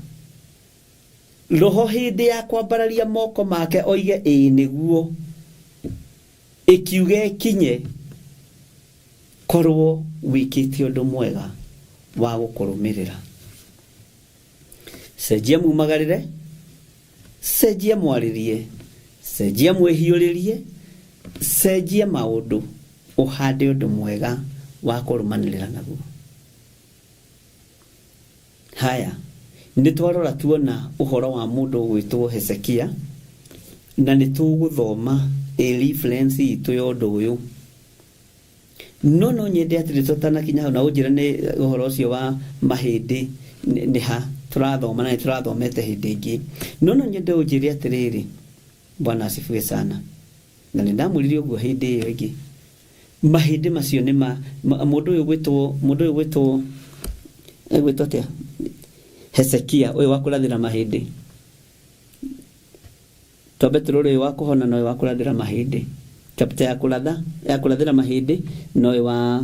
Roho hĩndĩ ya kwambararia moko make oige ĩĩ nĩguo, ĩkiuge ĩkinye, korwo wĩkĩte ũndũ mwega wa gũkũrũmĩrĩra. Cenjia mumagarĩre, cenjia mwarĩrie, cenjia mwĩhiũrĩrie, cenjia maũndũ, ũhande ũndũ mwega wa kũrũmanĩrĩra naguo. Haya, nĩ twarora tuona ũhoro wa mũndũ ũgwĩtwo Hezekia, na nĩ tũgũthoma ĩ reference itũ ya ũndũ ũyũ. No no nyende atĩrĩ tũtanakinya hau na ũnjĩre nĩ ũhoro ũcio wa mahĩndĩ nĩ ha tũrathoma na nĩ tũrathomete hĩndĩ ĩngĩ. No no nyende ũnjĩre atĩrĩrĩ, Bwana asifiwe sana. Na nĩ ndamwĩrire ũguo hĩndĩ ĩyo ĩngĩ. Mahĩndĩ macio nĩ ma mũndũ ũyũ gwĩtwo mũndũ ũyũ gwĩtwo egwĩtwo atĩa? Hezekia ũyũ wa kũrathĩra mahĩndĩ. Twambe tũrore ũyũ wa kũhona na ũyũ wa kũrathĩra mahĩndĩ. Chapter ya kũratha ya kũrathĩra mahĩndĩ na ũyũ wa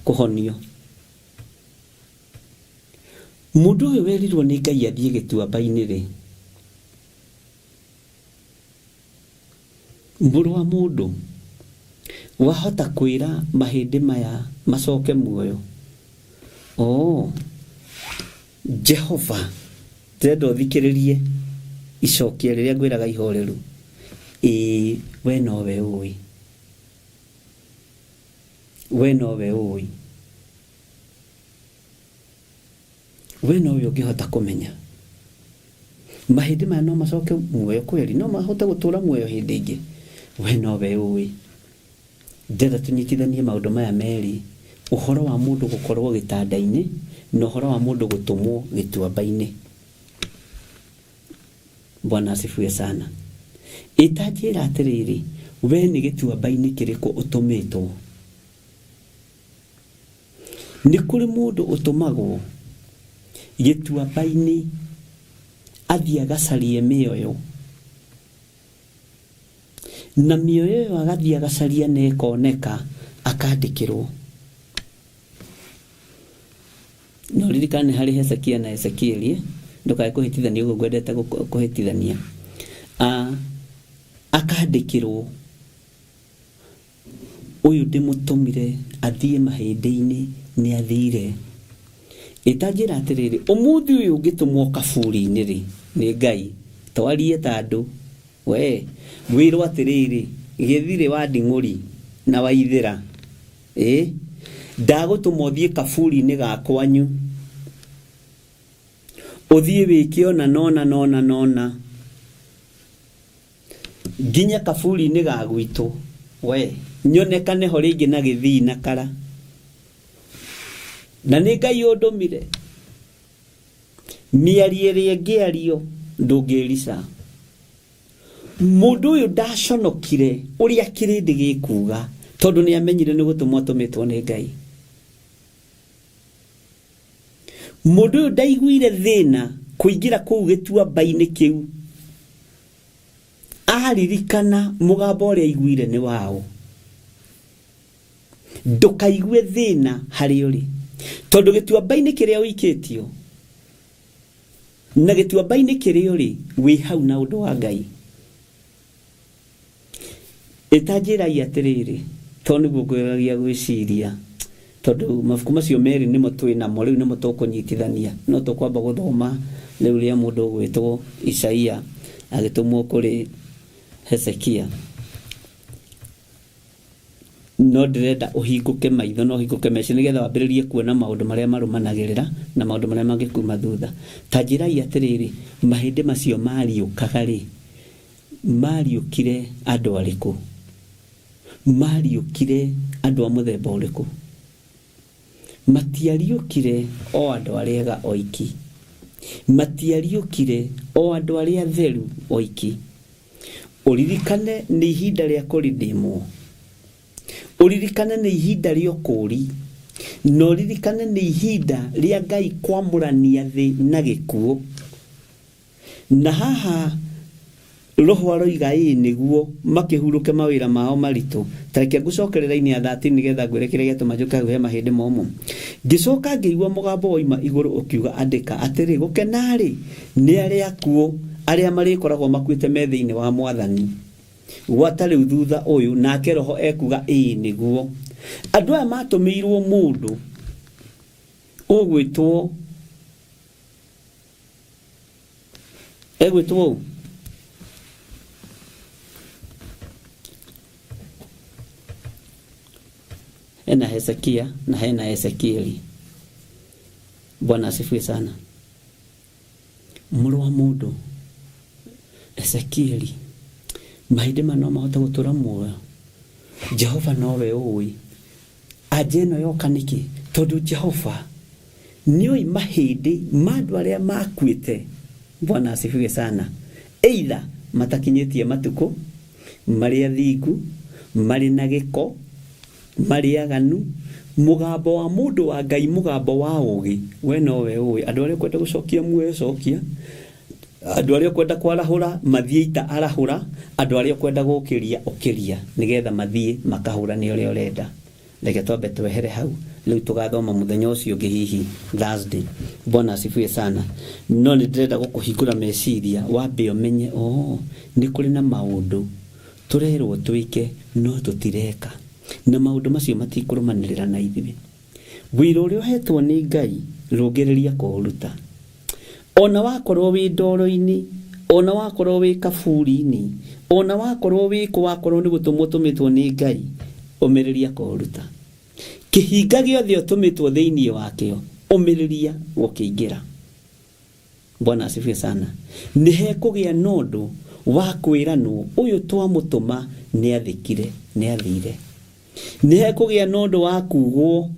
kũhonio. Mũndũ ũyũ werirwo nĩ Ngai athiĩ gĩtuamba-inĩ rĩ, Mũrũ wa mũndũ, wahota kwĩra mahĩndĩ maya macoke muoyo? Oo, Jehova, ndĩrenda ũthikĩrĩrie icokia rĩrĩa ngwĩraga ihoreru. Ĩĩ, wee nowe ũĩ. Wee nowe ũĩ. We nowe ũngĩhota kũmenya. Mahĩndĩ maya no macoke muoyo kweli? No mahote gũtũra muoyo hĩndĩ ĩngĩ? We nowe ũĩ. Ndĩrenda tũnyitithanie maũndũ maya merĩ, ũhoro wa mũndũ gũkorwo gĩtanda-inĩ na ũhoro wa mũndũ gũtũmwo gĩtuamba-inĩ. Bwana asifiwe sana. Ĩ ta njĩra atĩrĩrĩ, we nĩ gĩtuamba-inĩ kĩrĩkũ ũtũmĩtwo? Nĩ kũrĩ mũndũ ũtũmagwo gĩtuamba-inĩ athiĩ agacarie mĩoyo, na mĩoyo ĩyo agathiĩ agacaria na ĩkoneka akandĩkĩrwo. Na ũririkane nĩ harĩ Hezekia na Ezekieli, eh? Ndũkae kũhĩtithania ũguo ngwendete kũhĩtithania. Ah, akandĩkĩrwo Ũyũ ndĩmũtũmire athiĩ mahĩndĩ-inĩ nĩathiire. Ĩ ta njĩra atĩrĩrĩ, ũmũthĩ ũyũ ũngĩtũmwo kaburi-inĩ-rĩ, nĩ Ngai, twarie ta andũ, wee, wĩrwo atĩrĩrĩ, Gĩthirĩ wa Nding'ũri na Waithĩra, ĩ, ndagũtũma ũthiĩ kaburi-inĩ ga kwanyu. Ũthiĩ wĩke ona nona nona nona nginya kaburi-inĩ ga gwitũ we nyonekane ho rĩngĩ na gĩthii na kara na nĩ Ngai ũndũmire. Mĩario ĩrĩa ĩngĩario ndũngĩrica. Mũndũ ũyũ ndaconokire ũrĩa kĩrĩndĩ gĩkuga tondũ nĩ amenyire nĩ gũtũmwo atũmĩtwo nĩ Ngai. Mũndũ ũyũ ndaiguire thĩna kũingĩra kũu gĩtuamba-inĩ kĩu aririkana mũgambo ũrĩa aiguire nĩ waũ. Ndũkaigue thĩna harĩa ũrĩ tondũ gĩtuamba-inĩ kĩrĩa ũikĩtio na gĩtuamba-inĩ kĩrĩa ũrĩ wĩ hau na ũndũ wa Ngai. Ĩta njĩrai atĩrĩrĩ, tondũ nĩguo ngwĩragia gwĩciria, tondũ mabuku macio merĩ nĩmo twĩ namo, rĩu nĩmo tũkũnyitithania, no tũkwamba gũthoma rĩu rĩa mũndũ ũgwĩtwo Isaia agĩtũmwo kũrĩ Hezekia. No ndĩrenda ũhingũke maitho na ũhingũke meciria nĩgetha wambĩrĩrie kuona maũndũ marĩa marũmanagĩrĩra na maũndũ marĩa mangĩkuma thutha. Ta njĩrai atĩrĩrĩ, mahĩndĩ macio mariũkaga-rĩ, Maariũkire andũ arĩkũ? Maariũkire andũ a mũthemba ũrĩkũ? Matiariũkire o andũ arĩa ega oiki. Matiariũkire o andũ arĩa atheru oiki. Ũririkane nĩ ihinda rĩa kũrindimwo. Ũririkane nĩ ihinda rĩa ũkũũri. Na ũririkane nĩ ihinda rĩa Ngai kwamũrania thĩ na gĩkuũ. Na haha Roho aroiga ĩĩ nĩguo makĩhurũke mawĩra mao maritũ. Ta reke ngũcokere raini ya 13 nĩgetha ngwĩre kĩrĩa gĩatũma njũke hau he mahĩndĩ momũ. Ngĩcoka ngĩigua mũgambo woima igũrũ ũkiuga andĩka atĩrĩ, gũkena-rĩ, nĩ arĩa akuũ, arĩa marĩkoragwo makuĩte me thĩinĩ wa Mwathani. Gwata rĩu thutha ũyũ, nake Roho ekuga ĩĩ nĩguo. Andũ aya matũmĩirwo mũndũ ũgwĩtwo Egwĩtwo ũ? Hena Hezekia na hena Ezekieli. Bwana asifiwe sana. Mũrũ wa mũndũ, Ezekieli, mahĩndĩ maya no mahote gũtũra muoyo? Jehova nowe ũĩ. Anja ĩno yoka nĩkĩ? Tondũ Jehova nĩoĩ mahĩndĩ ma andũ arĩa makuĩte, Bwana asifiwe sana, either matakinyĩtie matukũ, marĩ athingu, marĩ na gĩko, marĩ aganu, mũgambo wa mũndũ wa Ngai, mũgambo wa ũgĩ, we nowe ũĩ. Andũ arĩa ũkwenda gũcokia muoyo cokia, andũ arĩa ũkwenda kwarahũra mathiĩ ita arahũra, andũ arĩa ũkwenda gũkĩria ũkĩria, nĩgetha mathiĩ makahũrane ũrĩa ũrenda. Reke twambe twehere hau, rĩu tũgathoma mũthenya ũcio ũngĩ hihi Thursday. Bwana asifiwe sana. No nĩ ndĩrenda gũkũhingũra meciria wambe ũmenye oo nĩ kũrĩ na maũndũ tũrerwo twĩke no tũtireka. Na maũndũ macio matikũrũmanĩrĩra na ithuĩ. Wĩra ũrĩa ũhetwo nĩ Ngai rũngĩrĩria kũũruta. Ona wakorwo wĩ ndoro-inĩ, ona wakorwo wĩ kaburi-inĩ, ona wakorwo wĩ kũ wakorwo nĩ gũtũmwo ũtũmĩtwo nĩ Ngai, ũmĩrĩria kũũruta. Kĩhinga gĩothe ũtũmĩtwo thĩinĩ wakĩo, ũmĩrĩria gũkĩingĩra. Bwana asifiwe sana. Nĩ hekũgĩa na ũndũ wa kwĩranwo ũyũ twamũtũma nĩ athĩkire, nĩ athire. Nĩ hekũgĩa na ũndũ wa kuugwo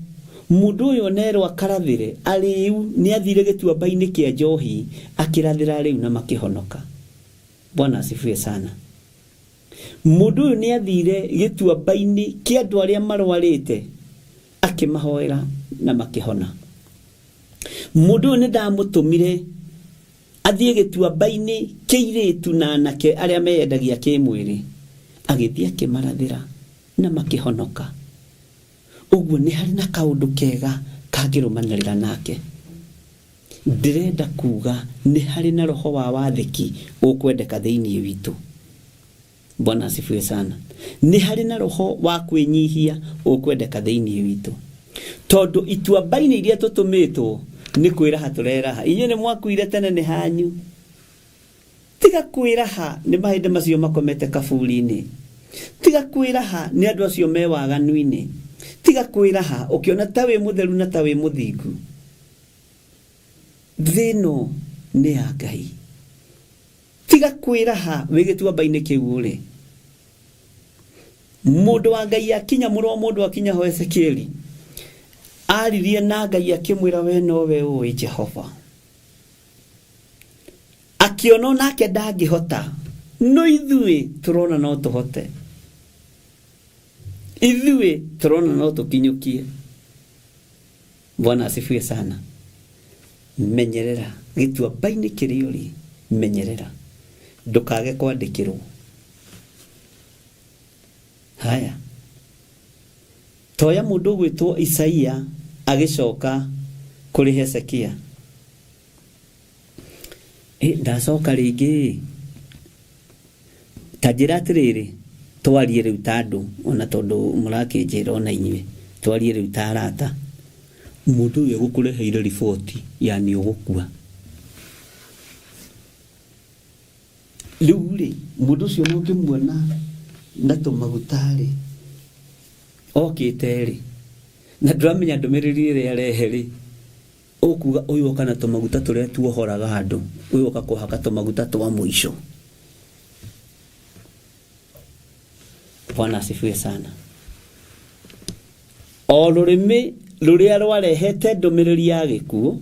mũndũ ũyũ onerwo akarathĩre arĩu nĩ athire gĩtuamba-inĩ kĩa njohi akĩrathĩra arĩu na makĩhonoka. Bwana asifiwe sana. Mũndũ ũyũ nĩ athire gĩtuamba-inĩ kĩa andũ arĩa marwarĩte akĩmahoera na makĩhona. Mũndũ ũyũ nĩ ndamũtũmire athiĩ gĩtuamba-inĩ kĩa airĩtu na anake arĩa meyendagia kĩmwĩrĩ, agĩthiĩ akĩmarathĩra na makĩhonoka. Ũguo nĩ harĩ na kaũndũ kega kangĩrũmanĩrĩra nake. Ndĩrenda kuga nĩ harĩ na roho wa wathĩki ũkwendeka thĩinĩ witũ. Bwana asifiwe sana. Nĩ harĩ na roho wa kwĩnyihia ũkwendeka thĩinĩ witũ. Tondũ ituamba-inĩ iria tũtũmĩtwo nĩ kwĩraha tũreraha. Inyuĩ nĩ mwakuire tene nĩ hanyu. Tiga kwĩraha nĩ mahĩndĩ macio makomete kaburi-inĩ. Tiga kwĩraha nĩ andũ acio me waganu-inĩ. Tiga kwĩraha ũkĩona ta wĩ mũtheru na ta wĩ mũthingu. Thĩ ĩno Nĩ ya Ngai. Tiga kwĩraha wĩ gĩtuamba-inĩ kĩu ũrĩ. Mũndũ wa Ngai akinya, mũrũ wa mũndũ akinya ho Ezekieli, aririe na Ngai akĩmwĩra we nowe ũĩ Jehova. Akĩona onake ndangĩhota, no ithuĩ tũrona no tũhote. Ithuĩ tũrona no tũkinyũkie. Bwana asifiwe sana. Menyerera gĩtuamba-inĩ kĩrĩa ũrĩ, menyerera ndũkage kwandĩkĩrwo. Haya, toya mũndũ ũgwĩtwo Isaia agĩcoka kũrĩ Hezekia. Ĩ, ndacoka rĩngĩ ta njĩra atĩrĩrĩ, twarie rĩu ta andũ, ona tondũ mũrakĩnjĩra ona inyuĩ, twarie rĩu ta arata. Mũndũ ũyũ egũkũreheire riboti ya nĩ ũgũkua. Rĩu rĩ, mũndũ ũcio ona ũngĩmuona na tũmaguta rĩ, okĩte rĩ, na ndũramenya ndũmĩrĩri ĩrĩa arehe rĩ, Ũkuga ũyũ oka na tũmaguta tũrĩa tuohoraga andũ, ũyũ oka kũhaka tũmaguta twa mũico. Bwana asifiwe sana. O rũrĩmĩ rũrĩa rwarehete ndũmĩrĩri ya gĩkuũ,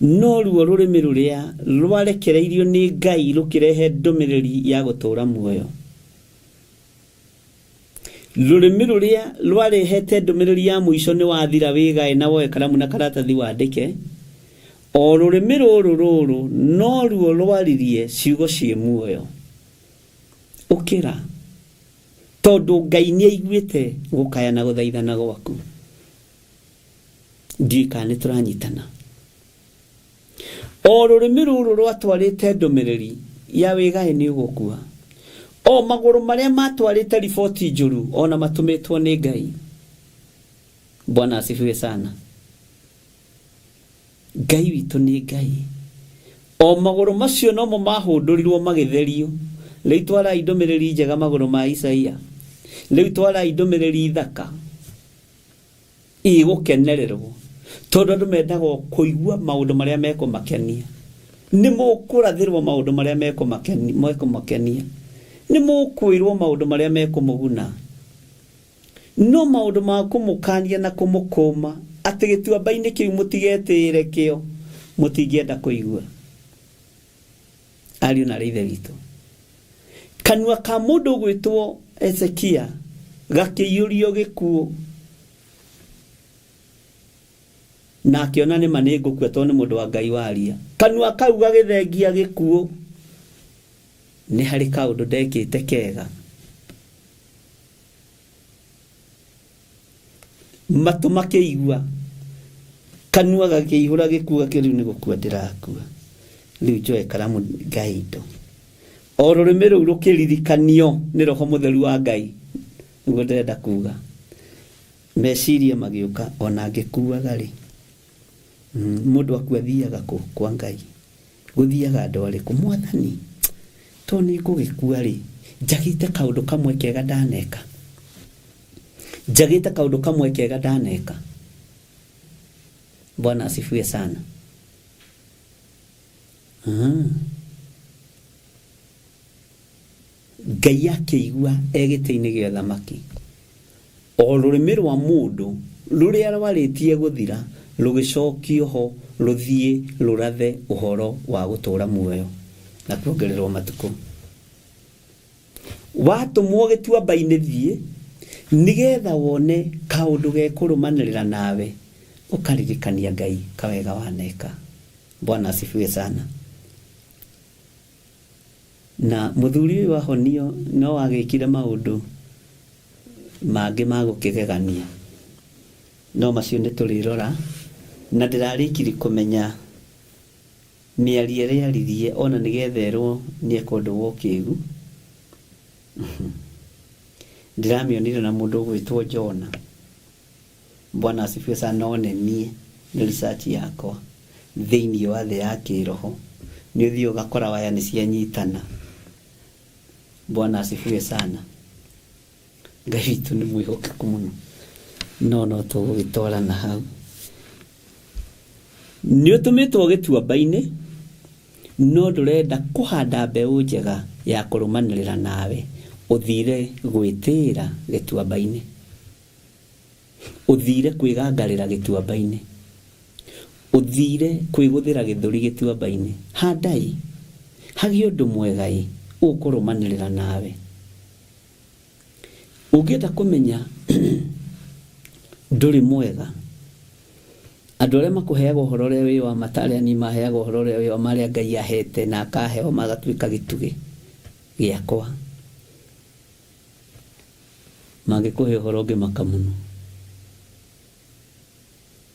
noruo rũrĩmĩ rũrĩa rwarekereirio nĩ Ngai rũkĩrehe ndũmĩrĩri ya gũtũũra muoyo. Rũrĩmĩ rũrĩa rwarehete ndũmĩrĩri ya mũico nĩ wathira wĩgae na woe karamu na karatathi wandĩke, o rũrĩmĩ rũrũ rũrũ noruo rwaririe ciugo ciĩ muoyo. Ũkĩra, tondũ Ngai nĩaiguĩte gũkaya na gũthaithana gwaku. Ndiũĩ kana nĩtũranyitana. O rũrĩmĩ rũrũ rwatwarĩte ndũmĩrĩri ya wĩgaĩ nĩ ũgũkua, o magũrũ marĩa matwarĩte riboti njũru o na matũmĩtwo nĩ Ngai. Bwana asifiwe sana. Ngai witũ nĩ Ngai. O magũrũ macio nomo mahũndũrirwo magĩtherio. Rĩu twarai ndũmĩrĩri njega magũrũ ma Isaia. Rĩu twarai ndũmĩrĩri thaka. Ĩgũkenererwo tondũ andũ mendaga o kũigua maũndũ marĩa mekũmakenia. Nĩ mũkũrathĩrwo maũndũ marĩa mekũmakenia. Nĩ mũkwĩrwo maũndũ marĩa mekũmũguna. No maũndũ ma kũmũkania na kũmũkũma atĩ gĩtuamba-inĩ kĩu mũtigetĩĩre kĩo, mũtingĩenda kũigua. Ariũ na aarĩ a Ithe witũ, kanua ka mũndũ ũgwĩtwo Hezekia gakĩiyũrio gĩkuũ, na akĩona nĩ ma nĩ ngũkua tondũ nĩ mũndũ wa Ngai waria. Kanua kau gagĩthengia gĩkuũ. Nĩ harĩ kaũndũ ndekĩte kega. Matũ makĩigua, kanua gakĩihũra gĩkuũ gakĩ rĩu nĩ gũkua ndĩrakua. Rĩu njoe karamu ngae indo. O rũrĩmĩ rũu rũkĩririkanio nĩ Roho Mũtheru wa Ngai, nĩguo ndĩrenda kuga. Meciria magĩũka ona ngĩkuaga rĩ, mũndũ akua athiaga kũ? Kwa Ngai. Gũthiaga andũ arĩkũ? Mwathani, to nĩ ngũgĩkua rĩ, njagĩte kaũndũ kamwe kega ndaneka. Njagĩte kaũndũ kamwe kega ndaneka. Bwana asifiwe sana. Ngai akĩigua e gĩtĩ-inĩ gĩa ũthamaki, o rũrĩmĩ rwa mũndũ rũrĩa rwarĩtie gũthira rũgĩcokio ho rũthiĩ rũrathe ũhoro wa gũtũũra muoyo na kuongererwo matukũ. Watũmwo gĩtuamba-inĩ thiĩ, nĩgetha wone kaũndũ gekũrũmanĩrĩra nawe, ũkaririkania Ngai kawega waneka. Bwana asifiwe sana. Na mũthuri ũyũ ahonio no agĩkire maũndũ mangĩ ma gũkĩgegania. No macio nĩ tũrĩrora, na ndĩrarĩkirie kũmenya mĩario ĩrĩa aririe ona nĩgetha erwo nĩ eka ũndũ wa ũkĩgu. Ndĩramĩonire na mũndũ ũgwĩtwo Jona. Bwana asifiwe sana no nĩ niĩ nĩ research yakwa thĩinĩ wa thĩ ya kĩroho nĩ ũthiĩ ũgakora waya nĩ cianyitana. Bwana asifiwe sana. Ngai witũ nĩ mwĩhokeku mũno no no tũgũgĩtwarana hau. Nĩ ũtũmĩtwo gĩtuamba-inĩ no ndũrenda kũhanda mbeũ njega ya kũrũmanĩrĩra nawe. Ũthire gwĩtĩĩra gĩtuamba-inĩ. Ũthire kwĩgangarĩra gĩtuamba-inĩ. Ũthire kwĩgũthĩra gĩthũri gĩtuamba-inĩ. Handai hagĩe ũndũ mwega-ĩ ũkũrũmanĩrĩra nawe. Ũngĩenda kũmenya ndũrĩ mwega, andũ arĩa makũheaga ũhoro ũrĩa wĩ wa ma ta arĩa niĩ maheaga ũhoro ũrĩa wĩ wa ma arĩa Ngai ahete na akaheo magatuĩka gĩtugĩ gĩakwa, mangĩkũhe ũhoro ũngĩmaka mũno.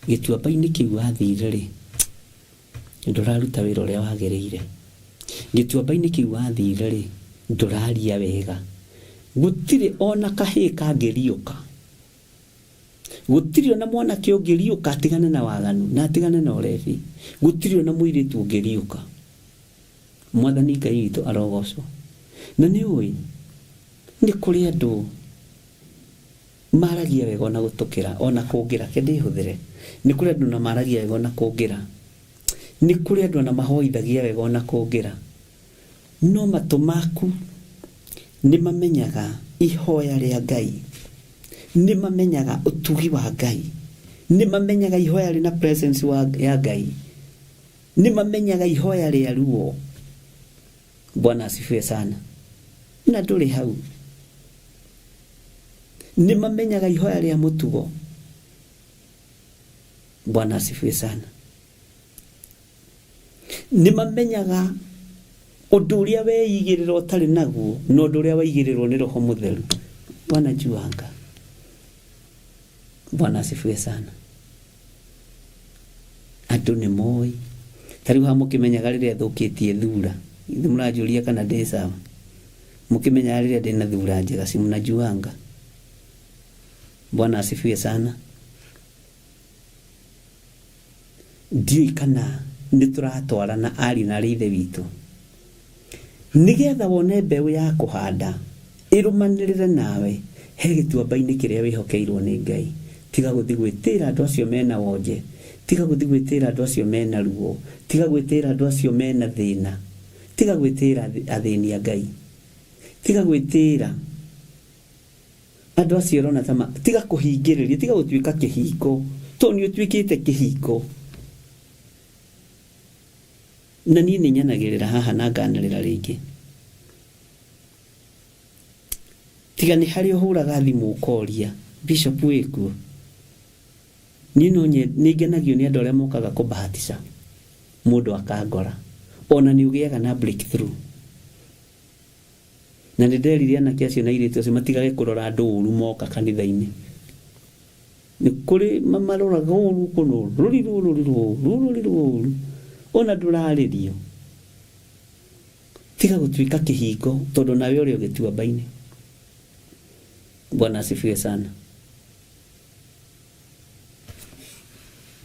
Gĩtuamba-inĩ kĩu wathire-rĩ, ndũraruta wĩra ũrĩa wagĩrĩire. Gĩtuamba-inĩ kĩu wathire-rĩ, ndũraria wega. Gũtirĩ ona kahĩĩ kangĩriũka. Gũtirĩ ona mwanake ũngĩriũka atigane na waganu na atigane na ũrebi. Gũtirĩ ona mũirĩtu ũngĩriũka. Mwathani Ngai witũ arogocwo. Na nĩ ũĩ, nĩ kũrĩ andũ Maragia wega ona gũtũkĩra, ona kũngĩra. Reke ndĩhũthĩre. Nĩ kũrĩ andũ ona maragia wega ona kũngĩra. Nĩ kũrĩ andũ ona mahoithagia wega ona kũngĩra. No matũ maku nĩ mamenyaga ihoya rĩa Ngai. Nĩ mamenyaga ũtugi wa Ngai. Nĩ mamenyaga ihoya rĩna presence wa, ya Ngai. Nĩ mamenyaga ihoya rĩa ruo. Bwana asifiwe sana. Na ndũrĩ hau. Nĩ mamenyaga ihoya rĩa mũtugo. Bwana asifiwe sana. Nĩ mamenyaga ũndũ ũrĩa weigĩrĩra ũtarĩ naguo na ũndũ ũrĩa waigĩrĩrwo nĩ Roho Mũtheru. Wanajuanga. Bwana asifiwe sana. Andũ nĩ moĩ. Ta rĩu haha mũkĩmenyaga rĩrĩa thũkĩtie thura. Ithuĩ mũranjũria kana ndĩ sawa. Mũkĩmenyaga rĩrĩa ndĩna thura njega, si mnajuanga. Bwana asifiwe sana. Ndiũĩ kana nĩ tũratwarana ariũ na arĩ ithe witũ. Nĩgetha wone mbeũ ya kũhanda ĩrũmanĩrĩre nawe he gĩtuamba-inĩ kĩrĩa wĩhokeirwo nĩ Ngai. Tiga gũthiĩ gwĩtĩĩra andũ acio mena wonje, tiga gũthiĩ gwĩtĩĩra andũ acio mena ruo, tiga gwĩtĩĩra andũ acio mena thĩna, tiga gwĩtĩĩra athĩni a Ngai, tiga gwĩtĩĩra andũ acio ũrona ta ma, tiga kũhingĩrĩria, tiga gũtuĩka kĩhingo, tondũ nĩ ũtuĩkĩte kĩhingo. Na niĩ nĩ nyanagĩrĩra haha na nganĩrĩra rĩngĩ. Tiga nĩ harĩa ũhũraga thimũ ũkoria, Bishop wĩ kuo? Niĩ no nĩ ngenagio nĩ andũ arĩa mokaga kũbahatisha mũndũ akangora. Ona nĩ ũgĩaga na breakthrough. Na nĩ nderire anake acio na airĩtu acio matigage kũrora andũ ũru moka kanitha-inĩ. Nĩ kũrĩ mamaroraga ũru ũkona ũrorirwo ũrorirwo ũru ũrorirwo ũru ona ndũrarĩrio. Tiga gũtuĩka kĩhingo tondũ nawe ũrĩ o gĩtuamba-inĩ. Bwana asifiwe sana.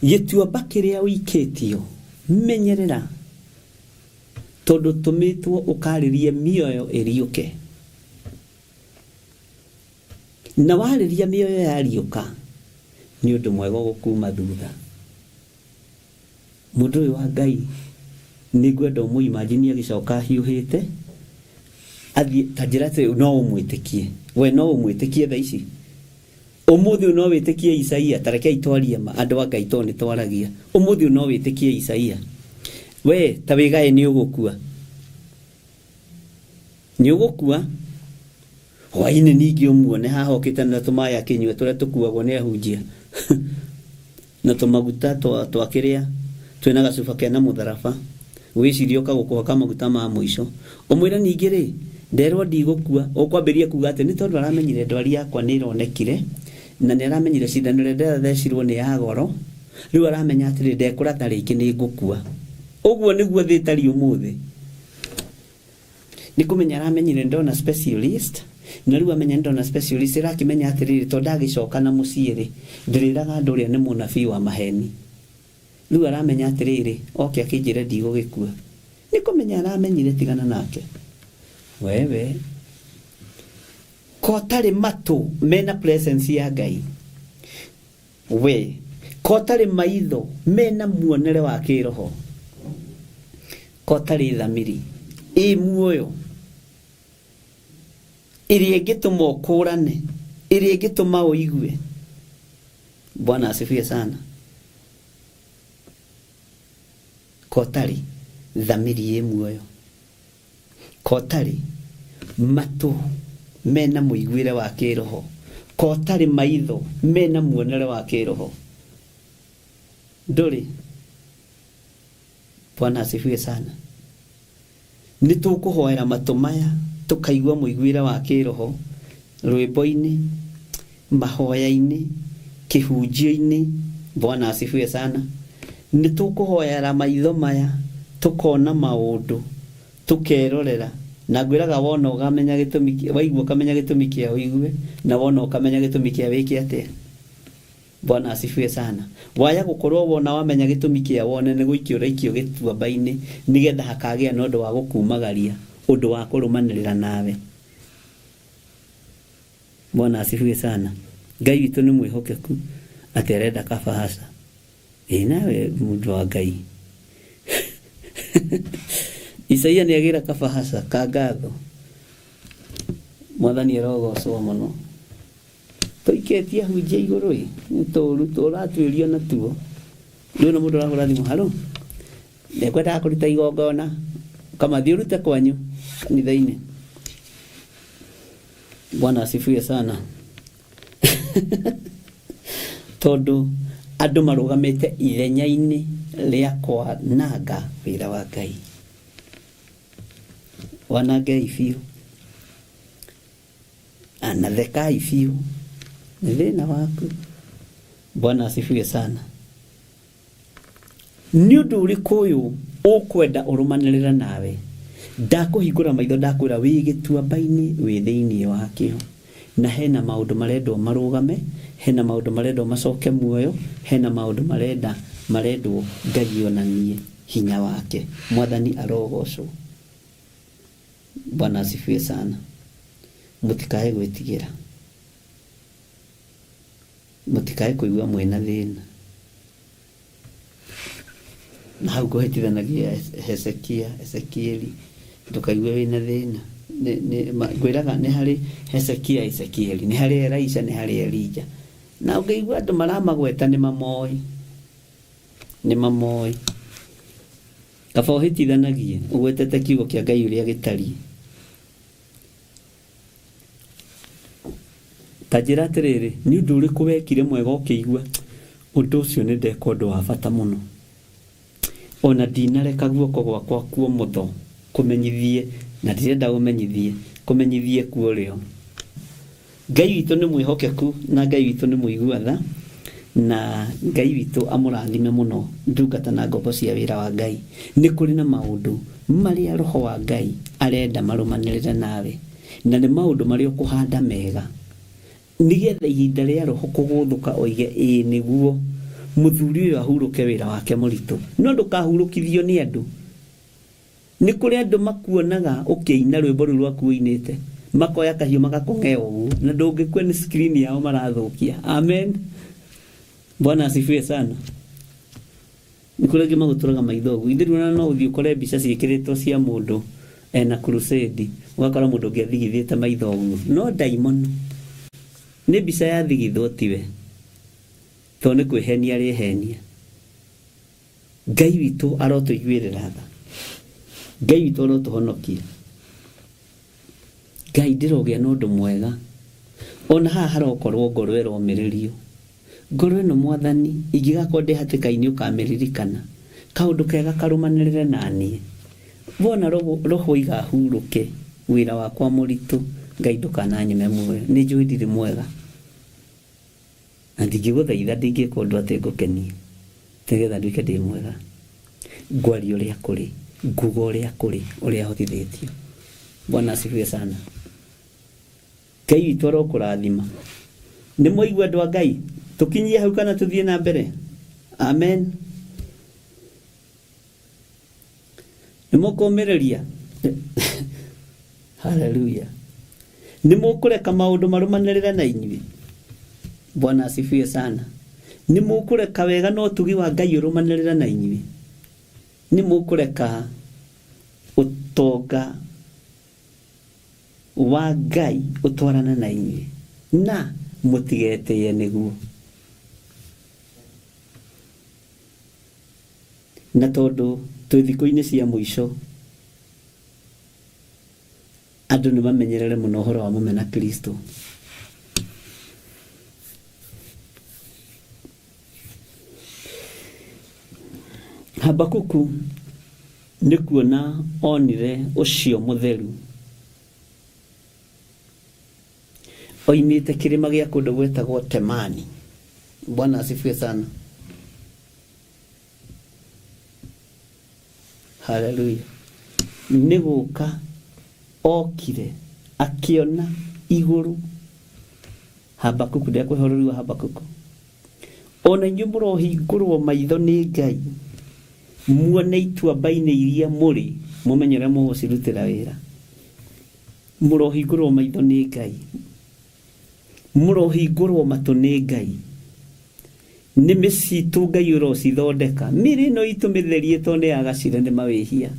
Gĩtuamba kĩrĩa ũikĩtio menyerera tondũ ũtũmĩtwo ũkarĩrie mĩoyo ĩriũke. Na warĩria mĩoyo yariũka, nĩ ũndũ mwega ũgũkuma thutha. Mũndũ ũyũ wa Ngai nĩ ngwenda ũmũ imagine agĩcoka ahiũhĩte, athiĩ, ta njĩra atĩrĩ, no ũmwĩtĩkie? We no ũmwĩtĩkie thaa ici? Ũmũthĩ ũyũ no wĩtĩkie Isaia? Ta rekei twarie ma, andũ a Ngai, tondũ nĩ twaragia. Ũmũthĩ ũyũ no wĩtĩkie Isaia? We ta wĩgae nĩ ũgũkua. Nĩ ũgũkua. Hwainĩ ningĩ ũmuone haha okĩte na tũmaĩ akĩnyua tũrĩa tũkuagwo nĩ ahunjia na tũmaguta twa, twa kĩrĩa twĩna gacuba kena mũtharaba wĩcirie ũka gũkũhaka maguta ma mũico ũmwĩre ningĩ rĩ nderwo ndigũkua ũkwambĩrĩria kuga atĩ nĩ tondũ aramenyire ndwari yakwa nĩ ĩronekire na nĩ aramenyire cindano ĩrĩa ndĩrathecirwo nĩ ya goro rĩu aramenya atĩrĩ ndekũratha rĩngĩ nĩ ngũkua ũguo nĩguo thĩ ĩtariĩ ũmũthĩ Nĩ kũmenya aramenyire ndona specialist, na rĩu amenya ndona specialist ĩrakĩmenya atĩrĩrĩ, to ndagĩcoka na mũciĩ rĩ, ndĩrĩraga andũ ũrĩa nĩ mũnabii wa maheni. Rĩu aramenya atĩrĩrĩ, oke akĩnjĩre ndigũgĩkua. Nĩ kũmenya aramenyire tigana nake. Wewe ko ũtarĩ matũ mena presence ya Ngai, we Ko ũtarĩ maitho mena muonere wa kĩroho, ko ũtarĩ thamiri ĩ muoyo ĩrĩa ĩngĩtũma ũkũrane, ĩrĩa ĩngĩtũma ũigue. Bwana asifiwe sana. Ko ũtarĩ thamiri ĩ muoyo, ko ũtarĩ matũ mena mũiguĩre wa kĩroho, ko ũtarĩ maitho mena muonere wa kĩroho, ndũrĩ. Bwana asifiwe sana. Nĩ tũkũhoera matũ maya tũkaigua mũiguĩre wa kĩroho rwĩmbo-inĩ, mahoya-inĩ, kĩhunjio-inĩ. Bwana asifiwe sana. Nĩ tũkũhoera maitho maya tũkona maũndũ tũkerorera, na ngwĩraga wona ũkamenya gĩtũmi, waigua ũkamenya gĩtũmi kĩa ũigue, na wona ũkamenya gĩtũmi kĩa wĩke atĩa. Bwana asifiwe sana. Waya gũkorwo wona wamenya gĩtũmi kĩa wone nĩ gũikio ũraikio gĩtuamba-inĩ nĩgetha hakagĩa na ũndũ wa gũkumagaria, ũndũ wa kũrũmanĩrĩra nawe. Bwana asifiwe sana. Ngai witũ nĩ mwĩhokeku atĩ arenda kabahaca. Ĩ nawe mũndũ wa Ngai. Isaia nĩ agĩra kabahaca ka ngatho. Mwathani arogocwo mũno. Tũikĩtie ahunjia igũrũ ĩ, nĩ tũru tũratuĩrio natuo. Rĩu na mũndũ ũrahũra thimũ, haro, nĩngwendaga kũruta igongona, kama thiĩ ũrute kwanyu kanitha-inĩ. Bwana asifiwe sana. Tondũ andũ marũgamĩte ithenya-inĩ rĩa kwananga wĩra wa Ngai. Wanangei biũ. Na thekai biũ. Nĩ thĩna waku. Bwana asifiwe sana. Nĩ ũndũ ũrĩkũ ũyũ ũkwenda ũrũmanĩrĩre nawe? Ndakũhingũra maitho ndakwĩra wĩ gĩtuamba-inĩ wĩ thĩinĩ wakĩo. Na hena maũndũ marendwo marũgame, hena maũndũ marendwo macoke muoyo, hena maũndũ marenda marendwo Ngai onanie hinya wake. Mwathani arogocwo. Bwana asifiwe sana. Mũtikae gwĩtigĩra. Mũtikae kũigua mwĩna thĩna. Na hau ngũhĩtithanagia Hezekia, Ezekieli, ndũkaigue wĩna thĩna. Ngwĩraga nĩ harĩ Hezekia, Ezekieli, nĩ harĩ Elisha, nĩ harĩ Elijah. Na ũngĩigua andũ maramagweta nĩ mamoĩ. Nĩ mamoĩ. Kaba ũhĩtithanagie ũgwetete kiugo kĩa Ngai ũrĩa gĩtariĩ. Ta njĩra atĩrĩrĩ, nĩ ũndũ ũrĩkũ wekire mwega ũkĩigua ũndũ ũcio nĩ ndeka ũndũ wa bata mũno? Ona ndinareka guoko gwakwa kuomotho kũmenyithie, na ndirenda ũmenyithie, kũmenyithie kuo ũrĩo. Ngai witũ nĩ mwĩhokeku na Ngai witũ nĩ mũigua tha, na Ngai witũ amũrathime mũno ndungata na ngombo cia wĩra wa Ngai. Nĩ kũrĩ na maũndũ marĩa Roho wa Ngai arenda marũmanĩrĩre nawe, na nĩ maũndũ marĩa ũkũhanda mega, nĩgetha ihinda rĩa Roho kũgũthũka oige ĩĩ nĩguo, mũthuri ũyũ ahurũke wĩra wake mũritũ. No ndũkahurũkithio nĩ andũ. Nĩ kũrĩ andũ makuonaga ũkĩina rwĩmbo rũu rwaku ũinĩte, makoya kahiũ magakũng'ea ũguo, na ndũngĩkua nĩ screen yao marathũkia. Amen. Bwana asifiwe sana. Nĩ kũrĩ angĩ magũtũraga maitho ũguo. Ithe rĩu ona no ũthiĩ ũkore mbica ciĩkĩrĩtwo cia mũndũ ena crusade, ũgakora mũndũ ũngĩ athigithĩte maitho ũguo. No ndaimono. Nĩ mbica yathigithwo tiwe. Tondũ nĩ kwĩhenia arehenia. Ngai witũ arotũiguĩrĩra tha. Ngai witũ arotũhonokia. Ngai ndĩrogĩa na ũndũ mwega. Ona haha harokorwo ngoro ĩromĩrĩrio. Ngoro ĩno Mwathani ingĩgakorwo ndĩ hatĩka-inĩ ũkamĩririkana. Kaũndũ kega karũmanĩrĩre naniĩ. Wona roho iga hurũke wĩra wakwa mũritũ Ngai ndũkananyime muoyo. Nĩnjũĩ ndirĩ mwega. Na ndingĩgũthaitha ndingĩka ũndũ atĩ ngũkenie, nĩgetha nduĩke ndĩ mwega. Ngwaria ũrĩa kũrĩ, nguga ũrĩa kũrĩ, ũrĩa hotithĩtio. Bwana asifiwe sana. Ngai witũ arokũrathima. Nĩ mwaigua andũ a Ngai? Tũkinyie hau kana tũthiĩ na mbere? Amen. Nĩ mũkũmĩrĩria? Haleluya. Nĩ mũkũreka maũndũ marũmanĩrĩre na inyuĩ? Bwana asifiwe sana. Nĩ mũkũreka wega na ũtugi wa Ngai ũrũmanĩrĩre na inyuĩ? Nĩ mũkũreka ũtonga wa Ngai ũtwarane na inyuĩ na mũtigetĩĩe nĩguo? Na tondũ twĩ thikũ-inĩ cia mũico, andũ nĩ mamenyerere mũno ũhoro wa mũmena Kristo. Habakuku nĩ kuona onire ũcio mũtheru oimĩte kĩrĩma gĩa kũndũ gwetagwo Temani. Bwana asifiwe sana. Haleluya. Nĩ gũka okire akĩona igũrũ. Habakuku, ndekũhe ũrori wa Habakuku. Ona inyuĩ mũrohingũrwo maitho nĩ Ngai, muone ituamba-inĩ iria mũrĩ, mũmenye ũrĩa mũgũcirutĩra wĩra. Mũrohingũrwo maitho nĩ Ngai. Mũrohingũrwo matũ nĩ Ngai. Nĩmĩ citũ Ngai ũrocithondeka. Mĩĩrĩ ĩno itũ mĩtherie tondũ nĩ yagacire nĩ mawĩhia.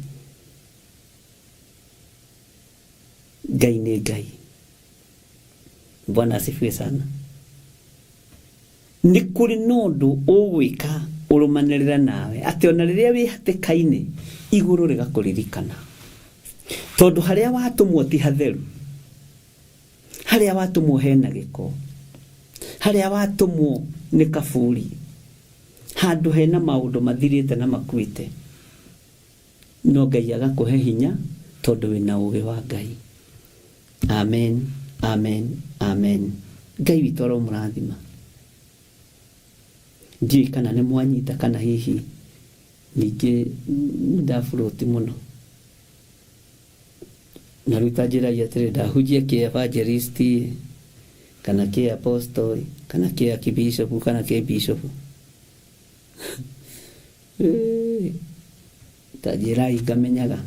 Ngai nĩ Ngai. Bwana asifiwe sana. Nĩ kũrĩ na ũndũ ũgwĩka ũrũmanĩrĩre nawe atĩ ona rĩrĩa wĩ hatĩka-inĩ igũrũ rĩgakũririkana. Tondũ harĩa watũmwo ti hatheru. Harĩa watũmwo hena gĩko. Harĩa watũmwo nĩ kaburi. Handũ hena maũndũ mathirĩte na makuĩte. No Ngai agakũhe hinya tondũ wĩna ũgĩ wa Ngai. Amen, amen, amen. Ngai witũ aromũrathima. Ndiũĩ kana nĩ mwanyita kana hihi ningĩ nĩ ndafloat mũno. Na rĩu ta njĩrai atĩrĩ, ndahunjia kĩ evangelist kana kĩ apostle kana kĩ archbishop kana kĩ bishop? Ta njĩrai ngamenyaga.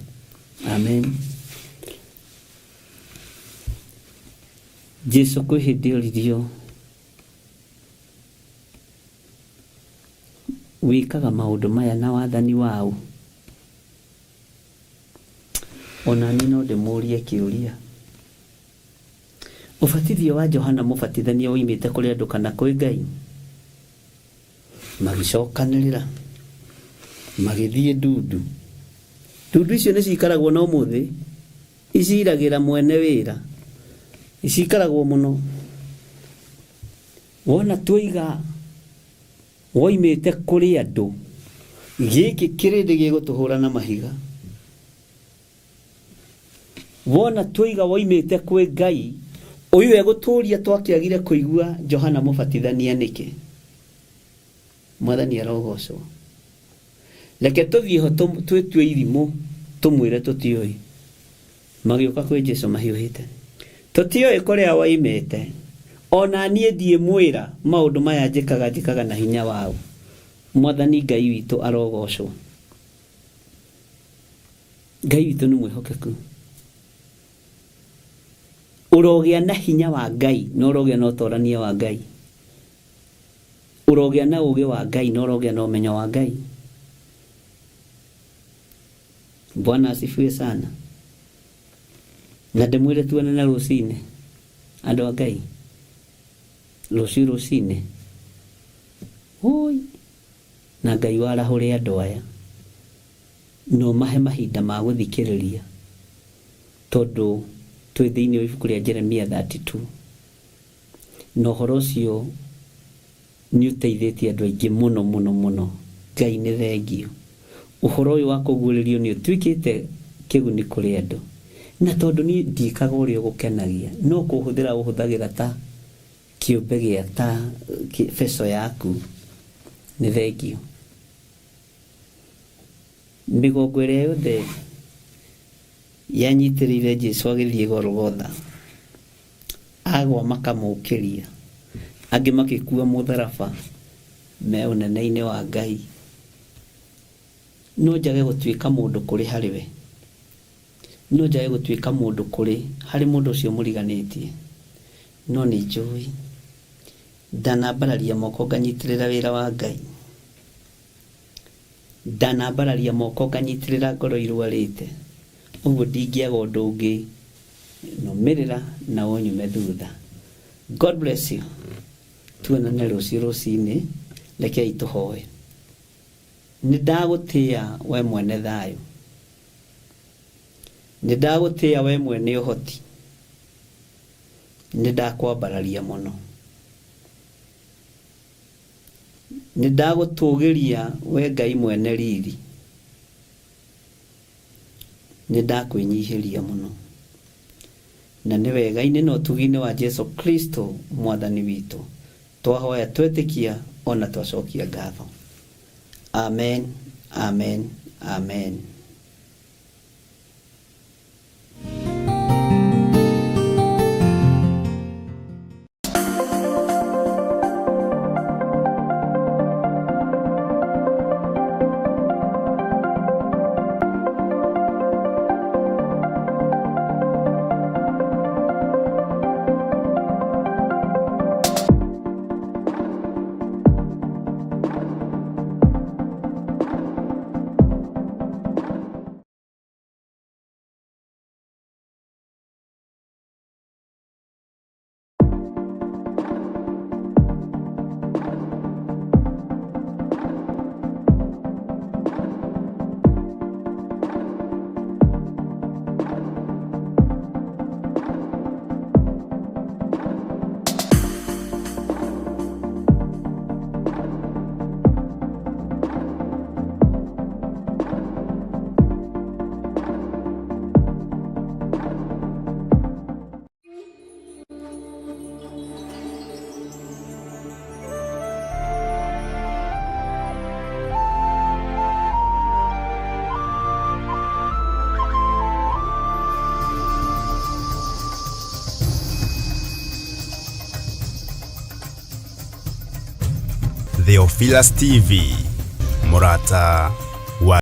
Amen. Jesu kwĩ hĩndĩ oririo wĩkaga maũndũ maya na wathani waũ? O na niĩ no ndĩmũũrie kĩũria. Ũbatithio wa Johana Mũbatithania woimĩte kũrĩ andũ kana kwĩ Ngai? Magĩcokanĩrĩra, magĩthiĩ ndundu. Ndundu icio nĩ cikaragwo na ũmũthĩ, iciragĩra mwene wĩra. Cikaragwo mũno. Wona tuoiga woimĩte kũrĩ andũ, gĩkĩ kĩrĩndĩ gĩgũtũhũra na mahiga. Wona tuoiga woimĩte kwĩ Ngai, ũyũ egũtũũria twakĩagire kũigua Johana Mũbatithania nĩkĩ? Mwathani arogocwo. Reke tũthiĩ ho twĩtue irimũ tũmwĩre tũtiũĩ. Magĩũka kwĩ Jesu mahiũhĩte. Tũtiũĩ kũrĩa woimĩte. O na niĩ ndiĩmwĩra maũndũ maya njĩkaga njĩkaga na hinya waũ. Mwathani Ngai witũ arogocwo. Ngai witũ nĩ mwĩhokeku. Ũrogĩa na hinya wa Ngai na ũrogĩa na ũtorania wa Ngai. Ũrogĩa na ũgĩ wa Ngai na ũrogĩa na ũmenyo wa Ngai. Bwana asifiwe sana. Na ndĩmwĩre tuonane rũcinĩ andũ a Ngai. Rũciũ rũcinĩ. Ũi. Na Ngai warahũre andũ aya. Na ũmahe mahinda ma gũthikĩrĩria, tondũ twĩ thĩinĩ wa ibuku rĩa Jeremia 32, na ũhoro ũcio nĩ ũteithĩtie andũ aingĩ mũno mũno mũno. Ngai nĩ thengiũ. Ũhoro ũyũ wa kũguũrĩrio nĩ ũtuĩkĩte kĩguni kũrĩ andũ. Na tondũ niĩ ndiĩkaga ũrĩa ũgũkenagia, no kũhũthĩra ũhũthagĩra ta kĩũmbe gĩa ta beco yaku, nĩ thengiũ. Mĩgongo ĩrĩa yothe yanyitĩrĩire Jesu agĩthiĩ Golgotha, agwa makamũũkĩria, angĩ magĩkua mũtharaba me ũnene-inĩ wa Ngai. No njage gũtuĩka mũndũ kũrĩ harĩ we, no njage gũtuĩka mũndũ kũrĩ harĩ mũndũ ũcio mũriganĩtie, no nĩ njũĩ. Ndanambararia moko nganyitĩrĩra wĩra wa Ngai. Ndanambararia moko nganyitĩrĩra ngoro irwarĩte. Ũguo ndingĩaga ũndũ ũngĩ, nũmĩrĩra na ũnyume thutha. God bless you. Tuonane rũciũ rũcinĩ, rekei tũhoe. Nĩ ndagũtĩa we mwene thayũ. Nĩ ndagũtĩa we mwene ũhoti. Nĩ ndakwambararia mũno. Nĩ ndagũtũgĩria we Ngai mwene riri. Nĩ ndakwĩnyihĩria mũno. Na nĩ wega-inĩ na ũtugi-inĩ wa Jesu Kristo mwathani witũ twahoya twetĩkia ona twacokia ngatho. Amen, amen, amen. Theophilus TV, mũrata